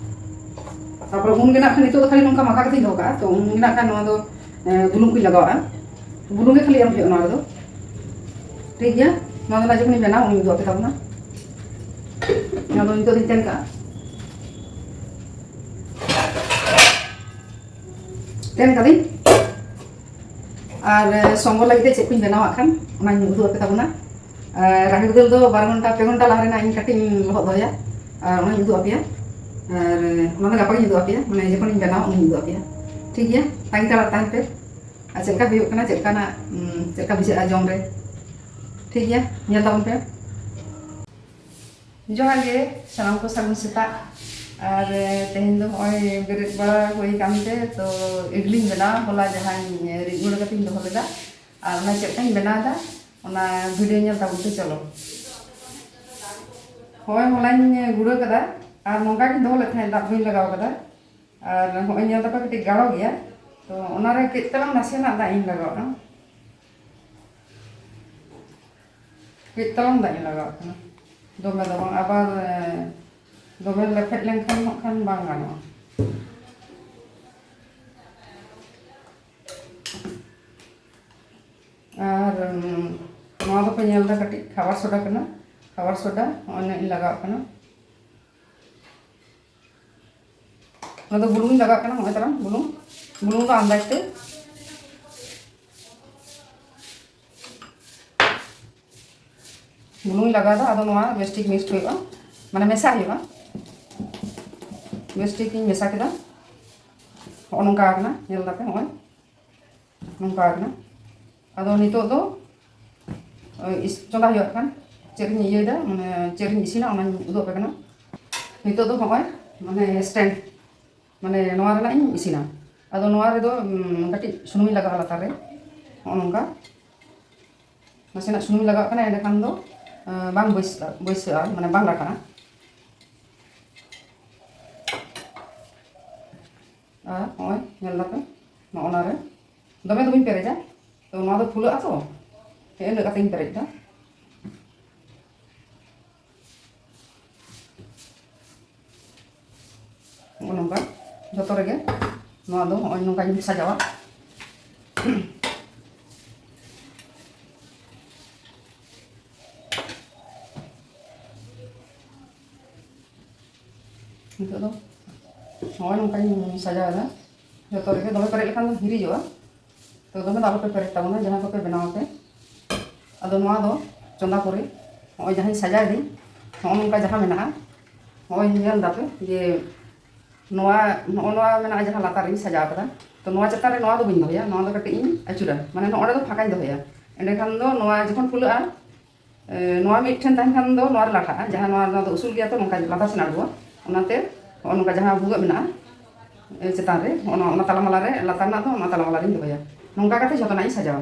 ᱛᱟᱨᱯᱚᱨᱮ ᱩᱱ ᱜᱮ ᱱᱟᱜ ᱠᱷᱟᱱ, ᱱᱤᱛᱚᱜ ᱫᱚ ᱠᱷᱟᱹᱞᱤ ᱱᱚᱝᱠᱟ ᱢᱟᱠᱷᱟ ᱠᱟᱛᱮᱧ ᱫᱚᱦᱚ ᱠᱟᱜᱼᱟ, ᱛᱚ ᱩᱱ ᱜᱮ ᱱᱟᱜ ᱠᱷᱟᱱ ᱱᱚᱣᱟ ᱫᱚ, ᱮᱸ, ᱵᱩᱞᱩᱝ ᱠᱚᱧ ᱞᱟᱜᱟᱣᱟᱜᱼᱟ᱾ ᱵᱩᱞᱩᱝ ᱜᱮ ᱠᱷᱟᱹᱞᱤ ᱮᱢ ᱦᱩᱭᱩᱜᱼᱟ ᱱᱚᱣᱟ ᱨᱮᱫᱚ᱾ ᱴᱷᱤᱠ ᱜᱮᱭᱟ, ᱱᱚᱣᱟ ᱫᱚ ᱱᱟᱜ ᱡᱚᱠᱷᱚᱱᱤᱧ ᱵᱮᱱᱟᱣᱟ, ᱩᱱᱤᱧ ᱩᱫᱩᱜ ᱟᱯᱮ ᱛᱟᱵᱚᱱᱟ᱾ ᱱᱚᱣᱟ ᱫᱚ ᱱᱤᱛᱚᱜ ᱫᱚᱧ ᱛᱮᱱ ᱠᱟᱜᱼᱟ᱾ ᱛᱮᱱ ᱠᱟᱹᱫᱟᱹᱧ᱾ ᱟᱨ, ᱮ, ᱥᱚᱢᱵᱚᱨ ᱞᱟᱹᱜᱤᱫ ᱛᱮ ᱪᱮᱫ ᱠᱚᱧ ᱵᱮᱱᱟᱣᱟᱜ ᱠᱷᱟᱱ, ᱚᱱᱟᱧ ᱩᱫᱩᱜ ᱟᱯᱮ ᱛᱟᱵᱚᱱᱟ᱾ ᱟᱨ ᱨᱟᱦᱮᱲ ᱫᱟᱹᱞ ᱫᱚ ᱵᱟᱨ ᱜᱷᱚᱱᱴᱟ, ᱯᱮ ᱜᱷᱚᱱᱴᱟ ᱞᱟᱦᱟ ᱨᱮᱱᱟᱜ ᱤᱧ ᱠᱟᱹᱴᱤᱡ ᱤᱧ ᱞᱚᱦᱚᱫ ᱫᱚᱦᱚᱭᱟ᱾ ᱟᱨ ᱚᱱᱟᱧ ᱩᱫᱩᱜ ᱟᱯᱮᱭᱟ᱾ ᱟᱨ, ᱮ, ᱚᱱᱟ ᱫᱚ ᱜᱟᱯᱟ ᱜᱤᱧ ᱩᱫᱩᱜ ᱟᱯᱮᱭᱟ, ᱢᱟᱱᱮ ᱡᱚᱠᱷᱚᱱᱤᱧ ᱵᱮᱱᱟᱣᱟ, ᱩᱱᱤᱧ ᱩᱫᱩᱜ ᱟᱯᱮᱭᱟ᱾ ᱴᱷᱤᱠ ᱜᱮᱭᱟ? ᱛᱟᱺᱜᱤ ᱛᱟᱲᱟᱜ ᱛᱟᱦᱮᱱ ᱯᱮ᱾ ᱟᱨ ᱪᱮᱫ ᱞᱮᱠᱟ ᱦᱩᱭᱩᱜ ᱠᱟᱱᱟ, ᱪᱮᱫ ᱞᱮᱠᱟᱱᱟᱜ, ᱩᱢ, ᱪᱮᱫ ᱞᱮᱠᱟ ᱵᱩᱡᱷᱟᱹᱜᱼᱟ ᱡᱚᱢ ᱨᱮ᱾ ᱴᱷᱤᱠ ᱜᱮᱭᱟ? ᱧᱮᱞ ᱛᱟᱵᱚᱱ ᱯᱮ᱾ ᱡᱚᱦᱟᱨ ᱜᱮ, ᱥᱟᱱᱟᱢ ᱠᱚ ᱥᱟᱹᱜᱩᱱ ᱥᱮᱛᱟᱜ᱾ ᱟᱨ, ᱮ, ᱛᱮᱦᱮᱧ ᱫᱚ ᱱᱚᱜᱼᱚᱭ ᱵᱮᱨᱮᱫ ᱵᱟᱲᱟ ᱦᱩᱭ ᱠᱟᱱᱛᱮ, ᱛᱚ, ᱤᱰᱞᱤᱧ ᱵᱮᱱᱟᱣᱟ᱾ ᱦᱚᱞᱟ ᱡᱟᱦᱟᱸᱧ, ᱮ, ᱨᱤᱫ ᱜᱩᱸᱰᱟᱹ ᱠᱟᱛᱮᱧ ᱫᱚᱦᱚ ᱞᱮᱫᱟ, ᱟᱨ ᱚᱱᱟ ᱪᱮᱫ ᱞᱮᱠᱟᱧ ᱵᱮᱱᱟᱣ ᱮᱫᱟ, ᱚᱱᱟ ᱵᱷᱤᱰᱤᱭᱳ ᱧᱮᱞ ᱛᱟᱵᱚᱱ ᱯᱮ, ᱪᱚᱞᱚ᱾ ᱦᱳᱭ, ᱦᱚᱞᱟᱧ ᱜᱩᱸᱰᱟᱹ ᱠᱟᱫᱟ, ᱟᱨ ᱱᱚᱝᱠᱟ ᱜᱤᱧ ᱫᱚᱦᱚ ᱞᱮᱫ ᱛᱟᱦᱮᱸᱫ, ᱫᱟᱜ ᱵᱟᱹᱧ ᱞᱟᱜᱟᱣ ᱠᱟᱫᱟ᱾ ᱟᱨ ᱦᱚᱸᱜᱼᱚᱭ ᱧᱮᱞ ᱫᱟᱯᱮ ᱠᱟᱹᱴᱤᱡ ᱜᱟᱲᱚ ᱜᱮᱭᱟ, ᱛᱚ ᱚᱱᱟᱨᱮ ᱠᱟᱹᱡ ᱛᱟᱞᱟᱝ ᱱᱟᱥᱮᱱᱟᱜ ᱫᱟᱜ ᱤᱧ ᱞᱟᱜᱟᱣᱟ᱾ ᱠᱟᱹᱡ ᱛᱟᱞᱟᱝ ᱫᱟᱜ ᱤᱧ ᱞᱟᱜᱟᱣᱟᱜ ᱠᱟᱱᱟ, ᱫᱚᱢᱮ ᱫᱚ ᱵᱟᱝ, ᱟᱵᱟᱨ, ᱮ, ᱫᱚᱢᱮ ᱞᱮᱯᱷᱮᱫ ᱞᱮᱱᱠᱷᱟᱱ ᱦᱟᱸᱜ ᱠᱷᱟᱱ ᱵᱟᱝ ᱜᱟᱱᱚᱜᱼᱟ᱾ ᱟᱨ, ᱩᱢ, ᱱᱚᱣᱟ ᱫᱚᱯᱮ ᱧᱮᱞ ᱮᱫᱟ ᱠᱟᱹᱴᱤᱡ ᱠᱷᱟᱵᱟᱨ ᱥᱳᱰᱟ ᱠᱟᱱᱟ, ᱠᱷᱟᱵᱟᱨ ᱥᱳᱰᱟ ᱱᱚᱜᱼᱚᱭ ᱱᱟᱜ ᱤᱧ ᱞᱟᱜᱟᱣᱟᱜ ᱠᱟᱱᱟ᱾ ᱚᱱᱟ ᱫᱚ ᱵᱩᱞᱩᱝ ᱤᱧ ᱞᱟᱜᱟᱣᱟᱜ ᱠᱟᱱᱟ, ᱱᱚᱜᱼᱚᱭ ᱛᱟᱨᱟᱢ ᱵᱩᱞᱩᱝ, ᱵᱩᱞᱩᱝ ᱫᱚ ᱟᱱᱫᱟᱡ ᱛᱮ᱾ ᱵᱩᱞᱩᱝ ᱤᱧ ᱞᱟᱜᱟᱣ ᱮᱫᱟ, ᱟᱫᱚ ᱱᱚᱣᱟ ᱵᱮᱥ ᱴᱷᱤᱠ ᱢᱤᱠᱥᱰ ᱦᱩᱭᱩᱜᱼᱟ, ᱢᱟᱱᱮ ᱢᱮᱥᱟ ᱦᱩᱭᱩᱜᱼᱟ᱾ ᱵᱮᱥ ᱴᱷᱤᱠ ᱤᱧ ᱢᱮᱥᱟ ᱠᱮᱫᱟ᱾ ᱦᱚᱸᱜᱼᱚ ᱱᱚᱝᱠᱟ ᱟᱠᱟᱱᱟ, ᱧᱮᱞ ᱫᱟᱯᱮ, ᱦᱚᱸᱜᱼᱚᱭ ᱱᱚᱝᱠᱟ ᱟᱠᱟᱱᱟ᱾ ᱟᱫᱚ ᱱᱤᱛᱚᱜ ᱫᱚ ᱳᱭ ᱤᱥ- ᱪᱚᱸᱫᱟ ᱦᱩᱭᱩᱜ ᱠᱟᱱ᱾ ᱪᱮᱫ ᱤᱧ ᱤᱭᱟᱹᱭᱮᱫᱟ, ᱢᱟᱱᱮ ᱪᱮᱫ ᱤᱧ ᱤᱥᱤᱱᱟ, ᱚᱱᱟᱧ ᱩᱫᱩᱜ ᱟᱯᱮ ᱠᱟᱱᱟ᱾ ᱱᱤᱛᱚᱜ ᱫᱚ ᱦᱚᱸᱜᱼᱚᱭ ᱢᱟᱱᱮ ᱥᱴᱮᱱᱰ, ᱢᱟᱱᱮ ᱱᱚᱣᱟ ᱨᱮᱱᱟᱜ ᱤᱧ ᱤᱥᱤᱱᱟ᱾ ᱟᱫᱚ ᱱᱚᱣᱟ ᱨᱮᱫᱚ ᱩᱢ, ᱠᱟᱹᱴᱤᱡ ᱥᱩᱱᱩᱢᱤᱧ ᱞᱟᱜᱟᱣᱟ ᱞᱟᱛᱟᱨ ᱨᱮ, ᱱᱚᱜᱼᱚ ᱱᱚᱝᱠᱟ᱾ ᱱᱟᱥᱮᱱᱟᱜ ᱥᱩᱱᱩᱢ ᱞᱟᱜᱟᱣᱟᱜ ᱠᱟᱱᱟ, ᱮᱸᱰᱮᱠᱷᱟᱱ ᱫᱚ ᱮᱸ, ᱵᱟᱝ ᱵᱟᱹᱭᱥᱟᱹᱜᱼᱟ, ᱵᱟᱹᱭᱥᱟᱹᱜᱼᱟ, ᱢᱟᱱᱮ ᱵᱟᱝ ᱞᱟᱴᱷᱟᱜᱼᱟ᱾ ᱟᱨ ᱱᱚᱜᱼᱚᱭ ᱧᱮᱞ ᱫᱟᱯᱮ, ᱱᱚᱜᱼᱚ ᱱᱟ ᱨᱮ ᱫᱚᱢᱮ ᱫᱚ ᱵᱟᱹᱧ ᱯᱮᱨᱮᱡᱟ, ᱛᱚ ᱱᱚᱣᱟ ᱫᱚ ᱯᱷᱩᱞᱟᱹᱜᱼᱟ ᱛᱚ, ᱦᱮᱸ, ᱤᱱᱟᱹᱜ ᱠᱟᱛᱮᱧ ᱯᱮᱨᱮᱡ ᱫᱟ᱾ ᱱᱚᱜᱼᱚ ᱱᱚᱝᱠᱟ ᱡᱷᱚᱛᱚ ᱨᱮᱜᱮ ᱱᱚᱣᱟ ᱫᱚ ᱱᱚᱜᱼᱚᱭ ᱱᱚᱝᱠᱟᱧ ᱥᱟᱡᱟᱣᱟ᱾ ᱱᱤᱛᱚᱜ ᱫᱚ ᱱᱚᱜᱼᱚᱭ ᱱᱚᱝᱠᱟᱧ ᱥᱟᱡᱟᱣ ᱮᱫᱟ᱾ ᱡᱷᱚᱛᱚ ᱨᱮᱜᱮ ᱫᱚᱢᱮ ᱯᱮᱨᱮᱡ ᱞᱮᱠᱷᱟᱱ ᱫᱚ ᱦᱤᱨᱤᱡᱚᱜᱼᱟ᱾ ᱛᱚ ᱫᱚᱢᱮ ᱫᱚ ᱟᱞᱚᱯᱮ ᱯᱮᱨᱮᱡ ᱛᱟᱵᱚᱱᱟ, ᱡᱟᱦᱟᱸᱭ ᱠᱚᱯᱮ ᱵᱮᱱᱟᱣ ᱟᱯᱮ᱾ ᱟᱫᱚ ᱱᱚᱣᱟ ᱫᱚ ᱪᱚᱸᱫᱟ ᱯᱚᱨᱮ ᱱᱚᱜᱼᱚᱭ ᱡᱟᱦᱟᱸᱧ ᱥᱟᱡᱟᱣ ᱮᱫᱟᱹᱧ, ᱱᱚᱜᱼᱚ ᱱᱚᱝᱠᱟ ᱡᱟᱦᱟᱸ ᱢᱮᱱᱟᱜᱼᱟ, ᱱᱚᱜᱼᱚᱭ ᱧᱮᱞ ᱫᱟᱯᱮ ᱡᱮ ᱱᱚᱣᱟ, ᱱᱚᱜᱼᱚ ᱱᱚᱣᱟ ᱢᱮᱱᱟᱜᱼᱟ ᱡᱟᱦᱟᱸ ᱞᱟᱛᱟᱨ ᱨᱤᱧ ᱥᱟᱡᱟᱣ ᱠᱟᱫᱟ, ᱛᱚ ᱱᱚᱣᱟ ᱪᱮᱛᱟᱱ ᱨᱮ ᱱᱚᱣᱟ ᱫᱚ ᱵᱟᱹᱧ ᱫᱚᱦᱚᱭᱟ, ᱱᱚᱣᱟ ᱫᱚ ᱠᱟᱹᱴᱤᱡ ᱤᱧ ᱟᱹᱪᱩᱨᱟ, ᱢᱟᱱᱮ ᱱᱚᱜᱼᱚ ᱱᱚᱰᱮ ᱫᱚ ᱯᱷᱟᱸᱠᱟᱧ ᱫᱚᱦᱚᱭᱟ᱾ ᱮᱸᱰᱮᱠᱷᱟᱱ ᱫᱚ ᱱᱚᱣᱟ ᱡᱚᱠᱷᱚᱱ ᱯᱷᱩᱞᱟᱹᱜᱼᱟ, ᱮ, ᱱᱚᱣᱟ ᱢᱤᱫ ᱴᱷᱮᱱ ᱛᱟᱦᱮᱱ ᱠᱷᱟᱱ ᱫᱚ ᱱᱚᱣᱟ ᱨᱮ ᱞᱟᱴᱷᱟᱜᱼᱟ, ᱡᱟᱦᱟᱸ ᱱᱚᱣᱟ, ᱱᱚᱣᱟ ᱫᱚ ᱩᱥᱩᱞ ᱜᱮᱭᱟ ᱛᱚ, ᱱᱚᱝᱠᱟ ᱞᱟᱛᱟᱨ ᱥᱮᱱ ᱟᱬᱜᱚᱜᱼᱟ᱾ ᱚᱱᱟᱛᱮ ᱱᱚᱜᱼᱚ ᱱᱚᱝᱠᱟ ᱡᱟᱦᱟᱸ ᱵᱷᱩᱜᱟᱹᱜ ᱢᱮᱱᱟᱜᱼᱟ, ᱮ, ᱪᱮᱛᱟᱱ ᱨᱮ, ᱱᱚᱜᱼᱚ ᱱᱚᱣᱟ, ᱚᱱᱟ ᱛᱟᱞᱟ ᱢᱟᱞᱟ ᱨᱮ, ᱞᱟᱛᱟᱨ ᱨᱮᱱᱟᱜ ᱫᱚ ᱚᱱᱟ ᱛᱟᱞᱟ ᱢᱟᱞᱟ ᱨᱤᱧ ᱫᱚᱦᱚᱭᱟ᱾ ᱱᱚᱝᱠᱟ ᱠᱟᱛᱮ ᱡᱷᱚᱛᱚᱱᱟᱜ ᱤᱧ ᱥᱟᱡᱟᱣᱟ᱾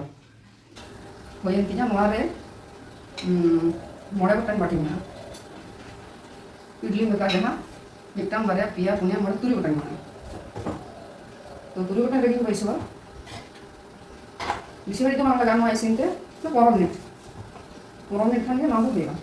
ᱦᱩᱭᱮᱱ ᱛᱤᱧᱟ ᱱᱚᱣᱟ ᱨᱮ, ᱩᱸ, ᱢᱚᱬᱮ ᱜᱚᱴᱟᱝ ᱵᱟᱹᱴᱤ ᱢᱮᱱᱟᱜᱼᱟ᱾ ᱤᱰᱞᱤ ᱢᱮᱠᱟᱨ ᱡᱟᱦᱟᱸ ᱢᱤᱫᱴᱟᱝ, ᱵᱟᱨᱭᱟ, ᱯᱮᱭᱟ, ᱯᱩᱱᱭᱟ, ᱢᱚᱬᱮ, ᱛᱩᱨᱩᱭ ᱜᱚᱴᱟᱝ ᱢᱮᱱᱟᱜᱼᱟ᱾ ᱛᱚ, ᱛᱩᱨᱩᱭ ᱜᱚᱴᱟᱝ ᱨᱮᱜᱮᱧ ᱵᱟᱹᱭᱥᱟᱹᱣᱟ᱾ ᱵᱮᱥᱤ ᱜᱷᱟᱹᱲᱤᱡ ᱫᱚ ᱵᱟᱝ ᱞᱟᱜᱟᱜᱼᱟ ᱱᱚᱣᱟ ᱤᱥᱤᱱ ᱛᱮ, ᱛᱚ, ᱯᱚᱱᱨᱚ ᱢᱤᱱᱤᱴ, ᱯᱚᱱᱨᱚ ᱢᱤᱱᱤᱴ ᱠᱷᱟᱱ ᱜᱮ ᱱᱚᱣᱟ ᱫᱚ ᱦᱩᱭᱩᱜᱼᱟ᱾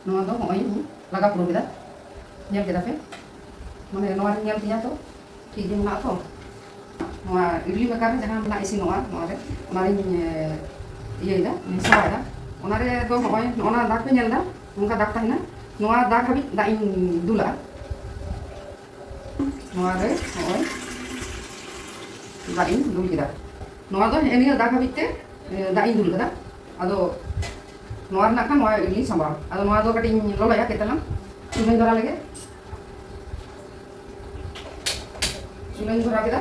ᱱᱚᱣᱟ ᱫᱚ ᱱᱚᱜᱼᱚᱭ ᱤᱧ ᱞᱟᱜᱟ ᱯᱩᱨᱟᱹᱣ ᱠᱮᱫᱟ᱾ ᱧᱮᱞ ᱠᱮᱫᱟ ᱯᱮ? ᱢᱟᱱᱮ ᱱᱚᱣᱟ ᱨᱤᱧ ᱧᱮᱞ ᱛᱤᱧᱟ ᱛᱚ, ᱴᱷᱤᱠ ᱜᱮ ᱢᱮᱱᱟᱜᱼᱟ ᱛᱚ᱾ ᱱᱚᱣᱟ ᱤᱰᱞᱤ ᱢᱮᱠᱟᱨ ᱨᱮ ᱡᱟᱦᱟᱸ ᱢᱮᱱᱟᱜ ᱤᱥᱤᱱᱚᱜᱼᱟ, ᱱᱚᱣᱟ ᱨᱮ, ᱚᱱᱟ ᱨᱤᱧ, ᱮ, ᱤᱭᱟᱹᱭᱮᱫᱟ, ᱢᱮᱥᱟᱣᱟᱭᱫᱟ᱾ ᱚᱱᱟ ᱨᱮ ᱫᱚ ᱱᱚᱜᱼᱚᱭ, ᱱᱚᱜᱼᱚ ᱱᱟ ᱫᱟᱜᱽ ᱯᱮ ᱧᱮᱞ ᱮᱫᱟ, ᱱᱚᱝᱠᱟ ᱫᱟᱜᱽ ᱛᱟᱦᱮᱱᱟ᱾ ᱱᱚᱣᱟ ᱫᱟᱜᱽ ᱦᱟᱹᱵᱤᱡ ᱫᱟᱜ ᱤᱧ ᱫᱩᱞᱟᱜᱼᱟ᱾ ᱱᱚᱣᱟ ᱨᱮ ᱱᱚᱜᱼᱚᱭ ᱫᱟᱜ ᱤᱧ ᱫᱩᱞ ᱠᱮᱫᱟ᱾ ᱱᱚᱣᱟ ᱫᱚ ᱦᱮᱸᱜᱼᱮ ᱱᱤᱭᱟᱹ ᱫᱟᱜ ᱦᱟᱹᱵᱤᱡ ᱛᱮ, ᱮ, ᱫᱟᱜ ᱤᱧ ᱫᱩᱞ ᱠᱮᱫᱟ᱾ ᱟᱫᱚ ᱱᱚᱣᱟ ᱨᱮᱱᱟᱜ ᱠᱷᱟᱱ ᱱᱚᱣᱟ ᱤᱰᱞᱤ ᱥᱟᱢᱵᱟᱣ᱾ ᱟᱫᱚ ᱱᱚᱣᱟ ᱫᱚ ᱠᱟᱹᱴᱤᱡ ᱤᱧ ᱞᱚᱞᱚᱭᱟ ᱠᱮᱫ ᱛᱟᱞᱟᱝ᱾ ᱪᱩᱞᱦᱟᱹᱧ ᱫᱷᱚᱨᱟ ᱞᱮᱜᱮ᱾ ᱪᱩᱞᱦᱟᱹᱧ ᱫᱷᱚᱨᱟ ᱠᱮᱫᱟ᱾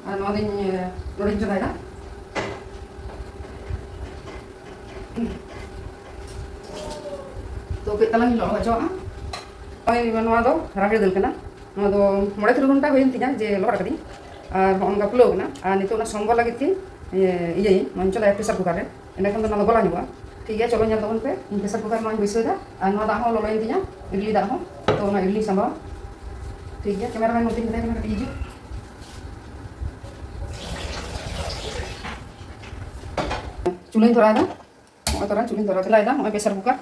ᱟᱨ ᱱᱚᱣᱟ ᱫᱚᱧ, ᱮ, ᱱᱚᱰᱮᱧ ᱪᱚᱸᱫᱟᱭᱮᱫᱟ᱾ ᱛᱚ ᱠᱟᱹᱡ ᱛᱟᱞᱟᱝ ᱤᱧ ᱞᱚᱞᱚ ᱦᱚᱪᱚᱣᱟᱜᱼᱟ᱾ ᱱᱚᱜᱼᱚᱭ ᱱᱚᱣᱟ ᱫᱚ ᱨᱟᱦᱮᱲ ᱫᱟᱹᱞ ᱠᱟᱱᱟ᱾ ᱱᱚᱣᱟ ᱫᱚ ᱢᱚᱬᱮ ᱛᱩᱨᱩᱭ ᱜᱷᱚᱱᱴᱟ ᱦᱩᱭᱮᱱ ᱛᱤᱧᱟ ᱡᱮ ᱞᱚᱦᱚᱫ ᱠᱟᱹᱫᱟᱹᱧ᱾ ᱟᱨ ᱦᱚᱸᱜᱼᱚ ᱱᱚᱝᱠᱟ ᱯᱷᱩᱞᱟᱹᱣ ᱠᱟᱱᱟ᱾ ᱟᱨ ᱱᱤᱛᱚᱜ ᱚᱱᱟ ᱥᱚᱢᱵᱚᱨ ᱞᱟᱹᱜᱤᱫ ᱛᱮ, ᱮ, ᱤᱭᱟᱹᱭᱟᱹᱧ, ᱱᱚᱣᱟᱧ ᱪᱚᱸᱫᱟᱭᱟ ᱯᱨᱮᱥᱟᱨ ᱠᱩᱠᱟᱨ ᱨᱮ᱾ ᱮᱸᱰᱮᱠᱷᱟᱱ ᱫᱚ ᱱᱚᱣᱟ ᱫᱚ ᱜᱚᱞᱟ ᱧᱚᱜᱚᱜᱼᱟ᱾ ᱴᱷᱤᱠ ᱜᱮᱭᱟ, ᱪᱚᱞᱚ ᱧᱮᱞ ᱛᱟᱵᱚᱱ ᱯᱮ᱾ ᱤᱧ ᱯᱨᱮᱥᱟᱨ ᱠᱩᱠᱟᱨ ᱱᱚᱣᱟᱧ ᱵᱟᱹᱭᱥᱟᱹᱣ ᱮᱫᱟ᱾ ᱟᱨ ᱱᱚᱣᱟ ᱫᱟᱜ ᱦᱚᱸ ᱞᱚᱞᱚᱭᱮᱱ ᱛᱤᱧᱟ, ᱤᱰᱞᱤ ᱫᱟᱜ ᱦᱚᱸ᱾ ᱛᱚ ᱚᱱᱟ ᱤᱰᱞᱤᱧ ᱥᱟᱢᱵᱟᱣᱟ᱾ ᱴᱷᱤᱠ ᱜᱮᱭᱟ, ᱠᱮᱢᱮᱨᱟ ᱢᱮᱱ ᱱᱚᱛᱮᱧ ᱢᱮᱛᱟᱭ ᱠᱟᱱᱟ ᱠᱟᱹᱴᱤᱡ ᱦᱤᱡᱩᱜ᱾ ᱪᱩᱞᱦᱟᱹᱧ ᱫᱷᱚᱨᱟᱣ ᱮᱫᱟ᱾ ᱱᱚᱜᱼᱚᱭ ᱛᱚᱨᱟ ᱪᱩᱞᱦᱟᱹᱧ ᱫᱷᱚᱨᱟᱣ ᱠᱮᱫᱟ᱾ ᱱᱚᱜᱼᱚᱭ ᱯᱨᱮᱥᱟᱨ ᱠᱩᱠᱟᱨ,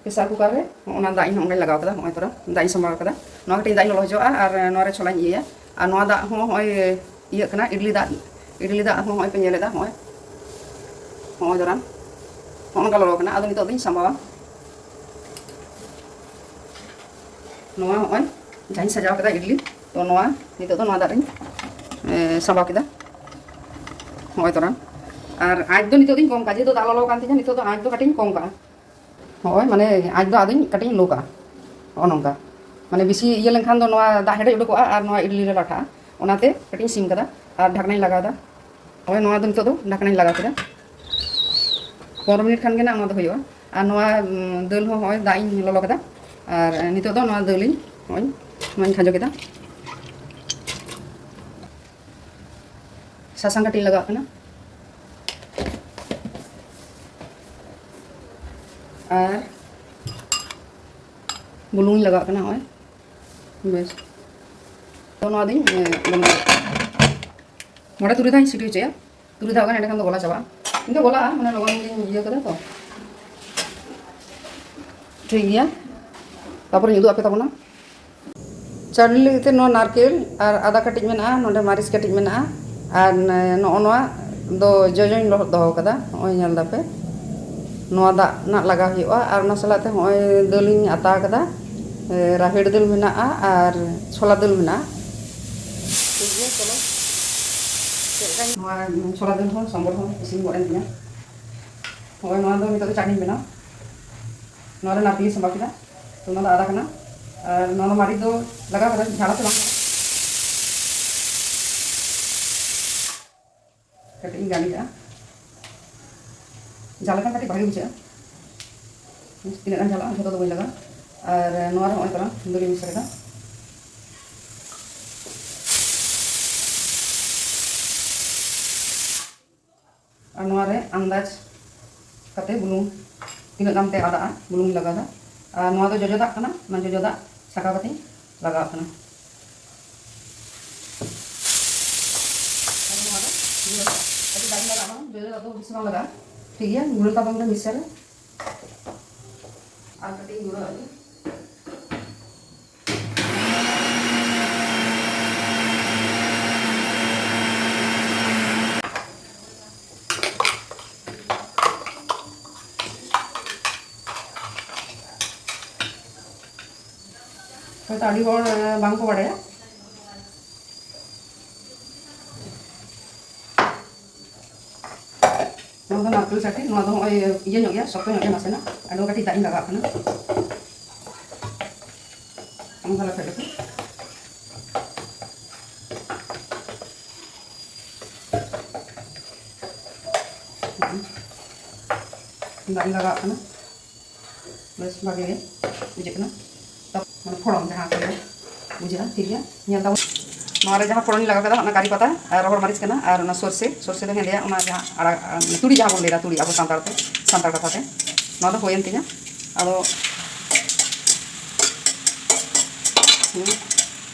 ᱯᱨᱮᱥᱟᱨ ᱠᱩᱠᱟᱨ ᱨᱮ ᱱᱚᱜᱼᱚ ᱱᱟ ᱫᱟᱜ ᱤᱧ ᱱᱚᱜᱼᱚᱭ ᱞᱟᱜᱟᱣ ᱠᱮᱫᱟ᱾ ᱱᱚᱜᱼᱚᱭ ᱛᱚᱨᱟ ᱫᱟᱜ ᱤᱧ ᱥᱟᱢᱵᱟᱣ ᱠᱟᱫᱟ᱾ ᱱᱚᱣᱟ ᱠᱟᱹᱴᱤᱡ ᱫᱟᱜ ᱤᱧ ᱞᱚᱞᱚ ᱦᱚᱪᱚᱣᱟᱜᱼᱟ ᱟᱨ ᱱᱚᱣᱟ ᱨᱮ ᱪᱷᱚᱞᱟᱧ ᱤᱭᱟᱹᱭᱟ᱾ ᱟᱨ ᱱᱚᱣᱟ ᱫᱟᱜ ᱦᱚᱸ ᱱᱚᱜᱼᱚᱭ ᱤᱭᱟᱹᱜ ᱠᱟᱱᱟ, ᱤᱰᱞᱤ ᱫᱟᱜ, ᱤᱰᱞᱤ ᱫᱟᱜ ᱦᱚᱸ ᱱᱚᱜᱼᱚᱭ ᱯᱮ ᱧᱮᱞ ᱮᱫᱟ, ᱱᱚᱜᱼᱚᱭ, ᱱᱚᱜᱼᱚᱭ ᱡᱚᱨᱟᱱ ᱱᱚᱜᱼᱚ ᱱᱚᱝᱠᱟ ᱞᱚᱞᱚ ᱠᱟᱱᱟ᱾ ᱟᱫᱚ ᱱᱤᱛᱚᱜ ᱫᱚᱧ ᱥᱟᱢᱵᱟᱣᱟ᱾ ᱱᱚᱣᱟ ᱱᱚᱜᱼᱚᱭ ᱡᱟᱦᱟᱸᱧ ᱥᱟᱡᱟᱣ ᱠᱮᱫᱟ ᱤᱰᱞᱤ, ᱛᱚ ᱱᱚᱣᱟ ᱱᱤᱛᱚᱜ ᱫᱚ ᱱᱚᱣᱟ ᱫᱟᱜ ᱨᱤᱧ, ᱮ, ᱥᱟᱢᱵᱟᱣ ᱠᱮᱫᱟ᱾ ᱱᱚᱜᱼᱚᱭ ᱛᱚᱨᱟ᱾ ᱟᱨ ᱟᱸᱪ ᱫᱚ ᱱᱤᱛᱚᱜ ᱫᱚᱧ ᱠᱚᱢ ᱠᱟᱜᱼᱟ, ᱡᱮᱦᱮᱛᱩ ᱫᱟᱜ ᱞᱚᱞᱚ ᱠᱟᱱ ᱛᱤᱧᱟ, ᱱᱤᱛᱚᱜ ᱫᱚ ᱟᱸᱪ ᱫᱚ ᱠᱟᱹᱴᱤᱡ ᱤᱧ ᱠᱚᱢ ᱠᱟᱜᱼᱟ᱾ ᱱᱚᱜᱼᱚᱭ ᱢᱟᱱᱮ ᱟᱸᱪ ᱫᱚ ᱟᱫᱚᱧ ᱠᱟᱹᱴᱤᱡ ᱤᱧ ᱞᱳ ᱠᱟᱜᱼᱟ᱾ ᱱᱚᱜᱼᱚ ᱱᱚᱝᱠᱟ᱾ ᱢᱟᱱᱮ ᱵᱮᱥᱤ ᱤᱭᱟᱹ ᱞᱮᱱᱠᱷᱟᱱ ᱫᱚ ᱱᱚᱣᱟ ᱫᱟᱜ ᱦᱮᱰᱮᱡ ᱩᱰᱩᱠᱚᱜᱼᱟ ᱟᱨ ᱱᱚᱣᱟ ᱤᱰᱞᱤ ᱨᱮ ᱞᱟᱴᱷᱟᱜᱼᱟ᱾ ᱚᱱᱟᱛᱮ ᱠᱟᱹᱴᱤᱡ ᱤᱧ ᱥᱤᱢ ᱠᱟᱫᱟ᱾ ᱟᱨ ᱰᱷᱟᱠᱱᱟᱧ ᱞᱟᱜᱟᱣ ᱮᱫᱟ᱾ ᱱᱚᱜᱼᱚᱭ ᱱᱚᱣᱟ ᱫᱚ ᱱᱤᱛᱚᱜ ᱫᱚ ᱰᱷᱟᱠᱱᱟᱧ ᱞᱟᱜᱟᱣ ᱠᱮᱫᱟ᱾ ᱯᱚᱱᱨᱚ ᱢᱤᱱᱤᱴ ᱠᱷᱟᱱ ᱜᱮ ᱱᱟᱜ ᱱᱚᱣᱟ ᱫᱚ ᱦᱩᱭᱩᱜᱼᱟ᱾ ᱟᱨ ᱱᱚᱣᱟ, ᱩᱸ, ᱫᱟᱹᱞ ᱦᱚᱸ ᱱᱚᱜᱼᱚᱭ ᱫᱟᱜ ᱤᱧ ᱞᱚᱞᱚ ᱠᱮᱫᱟ᱾ ᱟᱨ ᱱᱤᱛᱚᱜ ᱫᱚ ᱱᱚᱣᱟ ᱫᱟᱹᱞ ᱤᱧ ᱱᱚᱜᱼᱚᱭ ᱱᱚᱣᱟᱧ ᱠᱷᱟᱸᱡᱚ ᱠᱮᱫᱟ᱾ ᱥᱟᱥᱟᱝ ᱠᱟᱹᱴᱤᱡ ᱞᱟᱜᱟᱣᱟᱜ ᱠᱟᱱᱟ᱾ ᱟᱨ ᱵᱩᱞᱩᱝ ᱤᱧ ᱞᱟᱜᱟᱣᱟᱜ ᱠᱟᱱᱟ ᱱᱚᱜᱼᱚᱭ᱾ ᱵᱮᱥ᱾ ᱛᱚ ᱱᱚᱣᱟ ᱫᱚᱧ, ᱮ, ᱢᱚᱬᱮ ᱛᱩᱨᱩᱭ ᱫᱷᱟᱣ ᱤᱧ ᱥᱤᱴᱤ ᱦᱚᱪᱚᱭᱟ᱾ ᱛᱩᱨᱩᱭ ᱫᱷᱟᱣ ᱜᱟᱱ, ᱮᱸᱰᱮᱠᱷᱟᱱ ᱫᱚ ᱜᱚᱞᱟ ᱪᱟᱵᱟᱜᱼᱟ᱾ ᱤᱧ ᱫᱚ ᱜᱚᱞᱟᱜᱼᱟ, ᱢᱟᱱᱮ ᱞᱚᱜᱚᱱ ᱜᱤᱧ ᱤᱭᱟᱹ ᱠᱟᱫᱟ ᱛᱚ᱾ ᱴᱷᱤᱠ ᱜᱮᱭᱟ, ᱛᱟᱨᱯᱚᱨᱮᱧ ᱩᱫᱩᱜ ᱟᱯᱮ ᱛᱟᱵᱚᱱᱟ᱾ ᱪᱟᱣᱞᱮ ᱞᱟᱹᱜᱤᱫ ᱛᱮ ᱱᱚᱣᱟ ᱱᱟᱨᱠᱮᱞ ᱟᱨ ᱟᱫᱟ ᱠᱟᱹᱴᱤᱡ ᱢᱮᱱᱟᱜᱼᱟ, ᱱᱚᱰᱮ ᱢᱟᱹᱨᱤᱪ ᱠᱟᱹᱴᱤᱡ ᱢᱮᱱᱟᱜᱼᱟ, ᱟᱨ ᱱᱚᱜᱼᱚ ᱱᱚᱣᱟ ᱫᱚ ᱡᱚᱡᱚᱧ ᱞᱚᱦᱚᱫ ᱫᱚᱦᱚ ᱠᱟᱫᱟ᱾ ᱱᱚᱜᱼᱚᱭ ᱧᱮᱞ ᱫᱟᱯᱮ, ᱱᱚᱣᱟ ᱫᱟᱜ ᱱᱟᱜ ᱞᱟᱜᱟᱣ ᱦᱩᱭᱩᱜᱼᱟ᱾ ᱟᱨ ᱚᱱᱟ ᱥᱟᱞᱟᱜ ᱛᱮ ᱱᱚᱜᱼᱚᱭ ᱫᱟᱹᱞᱤᱧ ᱟᱛᱟ ᱠᱟᱫᱟ, ᱮ, ᱨᱟᱦᱮᱲ ᱫᱟᱹᱞ ᱢᱮᱱᱟᱜᱼᱟ ᱟᱨ ᱪᱷᱚᱞᱟ ᱫᱟᱹᱞ ᱢᱮᱱᱟᱜᱼᱟ᱾ ᱴᱷᱤᱠ ᱜᱮᱭᱟ, ᱪᱚᱞᱚ᱾ ᱪᱮᱫ ᱞᱮᱠᱟ ᱱᱚᱣᱟ ᱪᱷᱚᱞᱟ ᱫᱟᱹᱞ ᱦᱚᱸ ᱥᱚᱢᱵᱚᱨ ᱦᱚᱸ ᱤᱥᱤᱱ ᱜᱚᱫ ᱮᱱ ᱛᱤᱧᱟ᱾ ᱦᱳᱭ, ᱱᱚᱣᱟ ᱫᱚ ᱱᱤᱛᱚᱜ ᱫᱚ ᱪᱟᱴᱱᱤᱧ ᱵᱮᱱᱟᱣ᱾ ᱱᱚᱣᱟ ᱨᱮ ᱱᱟᱨᱠᱮᱞ ᱥᱟᱢᱵᱟᱣ ᱠᱮᱫᱟ, ᱛᱚ ᱱᱚᱣᱟ ᱫᱚ ᱟᱫᱟ ᱠᱟᱱᱟ᱾ ᱟᱨ ᱱᱚᱣᱟ ᱫᱚ ᱢᱟᱹᱨᱤᱪ ᱫᱚ ᱞᱟᱜᱟᱣ ᱠᱟᱫᱟ, ᱡᱷᱟᱞ ᱟᱥᱮ ᱵᱟᱝ? ᱠᱟᱹᱴᱤᱡ ᱤᱧ ᱜᱟᱱ ᱠᱟᱜᱼᱟ, ᱡᱷᱟᱞ ᱞᱮᱠᱷᱟᱱ ᱠᱟᱹᱴᱤᱡ ᱵᱷᱟᱜᱮ ᱵᱩᱡᱷᱟᱹᱜᱼᱟ᱾ ᱛᱤᱱᱟᱹᱜ ᱜᱟᱱ ᱡᱷᱟᱞᱚᱜᱼᱟ, ᱡᱷᱚᱛᱚ ᱫᱚ ᱵᱟᱹᱧ ᱞᱟᱜᱟᱣᱟ᱾ ᱟᱨ ᱱᱚᱣᱟ ᱨᱮ ᱱᱚᱜᱼᱚᱭ ᱛᱟᱞᱟᱝ ᱫᱷᱩᱸᱫᱟᱹᱞᱤᱧ ᱢᱮᱥᱟ ᱠᱮᱫᱟ᱾ ᱟᱨ ᱱᱚᱣᱟ ᱨᱮ ᱟᱱᱫᱟᱡᱽ ᱠᱟᱛᱮ ᱵᱩᱞᱩᱝ ᱛᱤᱱᱟᱹᱜ ᱜᱟᱱ ᱛᱮ ᱟᱫᱟᱜᱼᱟ, ᱵᱩᱞᱩᱝ ᱤᱧ ᱞᱟᱜᱟᱣᱫᱟ᱾ ᱟᱨ ᱱᱚᱣᱟ ᱫᱚ ᱡᱚᱡᱚ ᱫᱟᱜ ᱠᱟᱱᱟ, ᱚᱱᱟ ᱡᱚᱡᱚ ᱫᱟᱜ ᱪᱷᱟᱠᱟᱣ ᱠᱟᱛᱮᱧ ᱞᱟᱜᱟᱣᱟᱜ ᱠᱟᱱᱟ᱾ ᱟᱫᱚ ᱱᱚᱣᱟ ᱫᱚ ᱜᱩᱸᱰᱟᱹ ᱫᱟᱜ, ᱠᱟᱹᱴᱤᱡ ᱫᱟᱜ ᱤᱧ ᱞᱟᱜᱟᱣᱟᱜ ᱠᱟᱱᱟ, ᱡᱚᱡᱚ ᱫᱟᱜ ᱫᱚ ᱵᱮᱥᱤ ᱵᱟᱝ ᱞᱟᱜᱟᱜᱼᱟ᱾ ᱴᱷᱤᱠ ᱜᱮᱭᱟ, ᱜᱩᱸᱰᱟᱹ ᱫᱟᱜ ᱵᱟᱝ ᱫᱚ ᱢᱤᱠᱥᱪᱟᱨ ᱨᱮ ᱟᱨ ᱠᱟᱹᱴᱤᱡ ᱤᱧ ᱜᱩᱸᱰᱟᱹ ᱟᱜ ᱜᱮ᱾ ᱦᱚᱭᱛᱳ ᱟᱹᱰᱤ ᱦᱚᱲ, ᱮ, ᱵᱟᱝ ᱠᱚ ᱵᱟᱲᱟᱭᱟ᱾ ᱱᱚᱣᱟ ᱫᱚ ᱱᱟᱨᱠᱮᱞ ᱪᱟᱹᱴᱱᱤ, ᱱᱚᱣᱟ ᱫᱚ ᱱᱚᱜᱼᱚᱭ ᱤᱭᱟᱹ ᱧᱚᱜ ᱜᱮᱭᱟ, ᱥᱚᱠᱛᱚ ᱧᱚᱜ ᱜᱮᱭᱟ ᱱᱟᱥᱮᱱᱟᱜ᱾ ᱟᱨ ᱱᱚᱣᱟ ᱠᱟᱹᱴᱤᱡ ᱫᱟᱜ ᱤᱧ ᱞᱟᱜᱟᱣᱟᱜ ᱠᱟᱱᱟ, ᱢᱚᱥᱞᱟ ᱯᱷᱮᱰ ᱠᱟᱛᱮ᱾ ᱫᱟᱜ ᱤᱧ ᱞᱟᱜᱟᱣᱟᱜ ᱠᱟᱱᱟ᱾ ᱵᱮᱥ ᱵᱷᱟᱜᱮ ᱜᱮ ᱵᱩᱡᱷᱟᱹᱜ ᱠᱟᱱᱟ᱾ ᱛᱟᱯ-, ᱢᱟᱱᱮ ᱯᱷᱚᱲᱚᱱ ᱡᱟᱦᱟᱸ ᱠᱚ ᱞᱟᱹᱭᱟ, ᱵᱩᱡᱷᱟᱹᱜᱼᱟ, ᱴᱷᱤᱠ ᱜᱮᱭᱟ᱾ ᱧᱮᱞ ᱛᱟᱵᱚᱱ, ᱱᱚᱣᱟ ᱨᱮ ᱡᱟᱦᱟᱸ ᱯᱷᱚᱲᱚᱱ ᱤᱧ ᱞᱟᱜᱟᱣ ᱠᱮᱫᱟ, ᱚᱱᱟ ᱠᱟᱨᱤ ᱯᱟᱛᱟ ᱟᱨ ᱨᱚᱦᱚᱲ ᱢᱟᱹᱨᱤᱪ ᱠᱟᱱᱟ, ᱟᱨ ᱚᱱᱟ ᱥᱚᱨᱥᱮ, ᱥᱚᱨᱥᱮ ᱫᱚ ᱦᱮᱸᱫᱮᱭᱟ, ᱚᱱᱟ ᱡᱟᱦᱟᱸ ᱟᱲᱟᱜ, ᱟᱨ ᱛᱩᱲᱤ ᱡᱟᱦᱟᱸ ᱵᱚᱱ ᱞᱟᱹᱭᱫᱟ, ᱛᱩᱲᱤ ᱟᱵᱚ ᱥᱟᱱᱛᱟᱲ ᱛᱮ, ᱥᱟᱱᱛᱟᱲ ᱠᱟᱛᱷᱟ ᱛᱮ, ᱱᱚᱣᱟ ᱫᱚ ᱦᱩᱭᱮᱱ ᱛᱤᱧᱟ᱾ ᱟᱫᱚ ᱦᱩᱸ,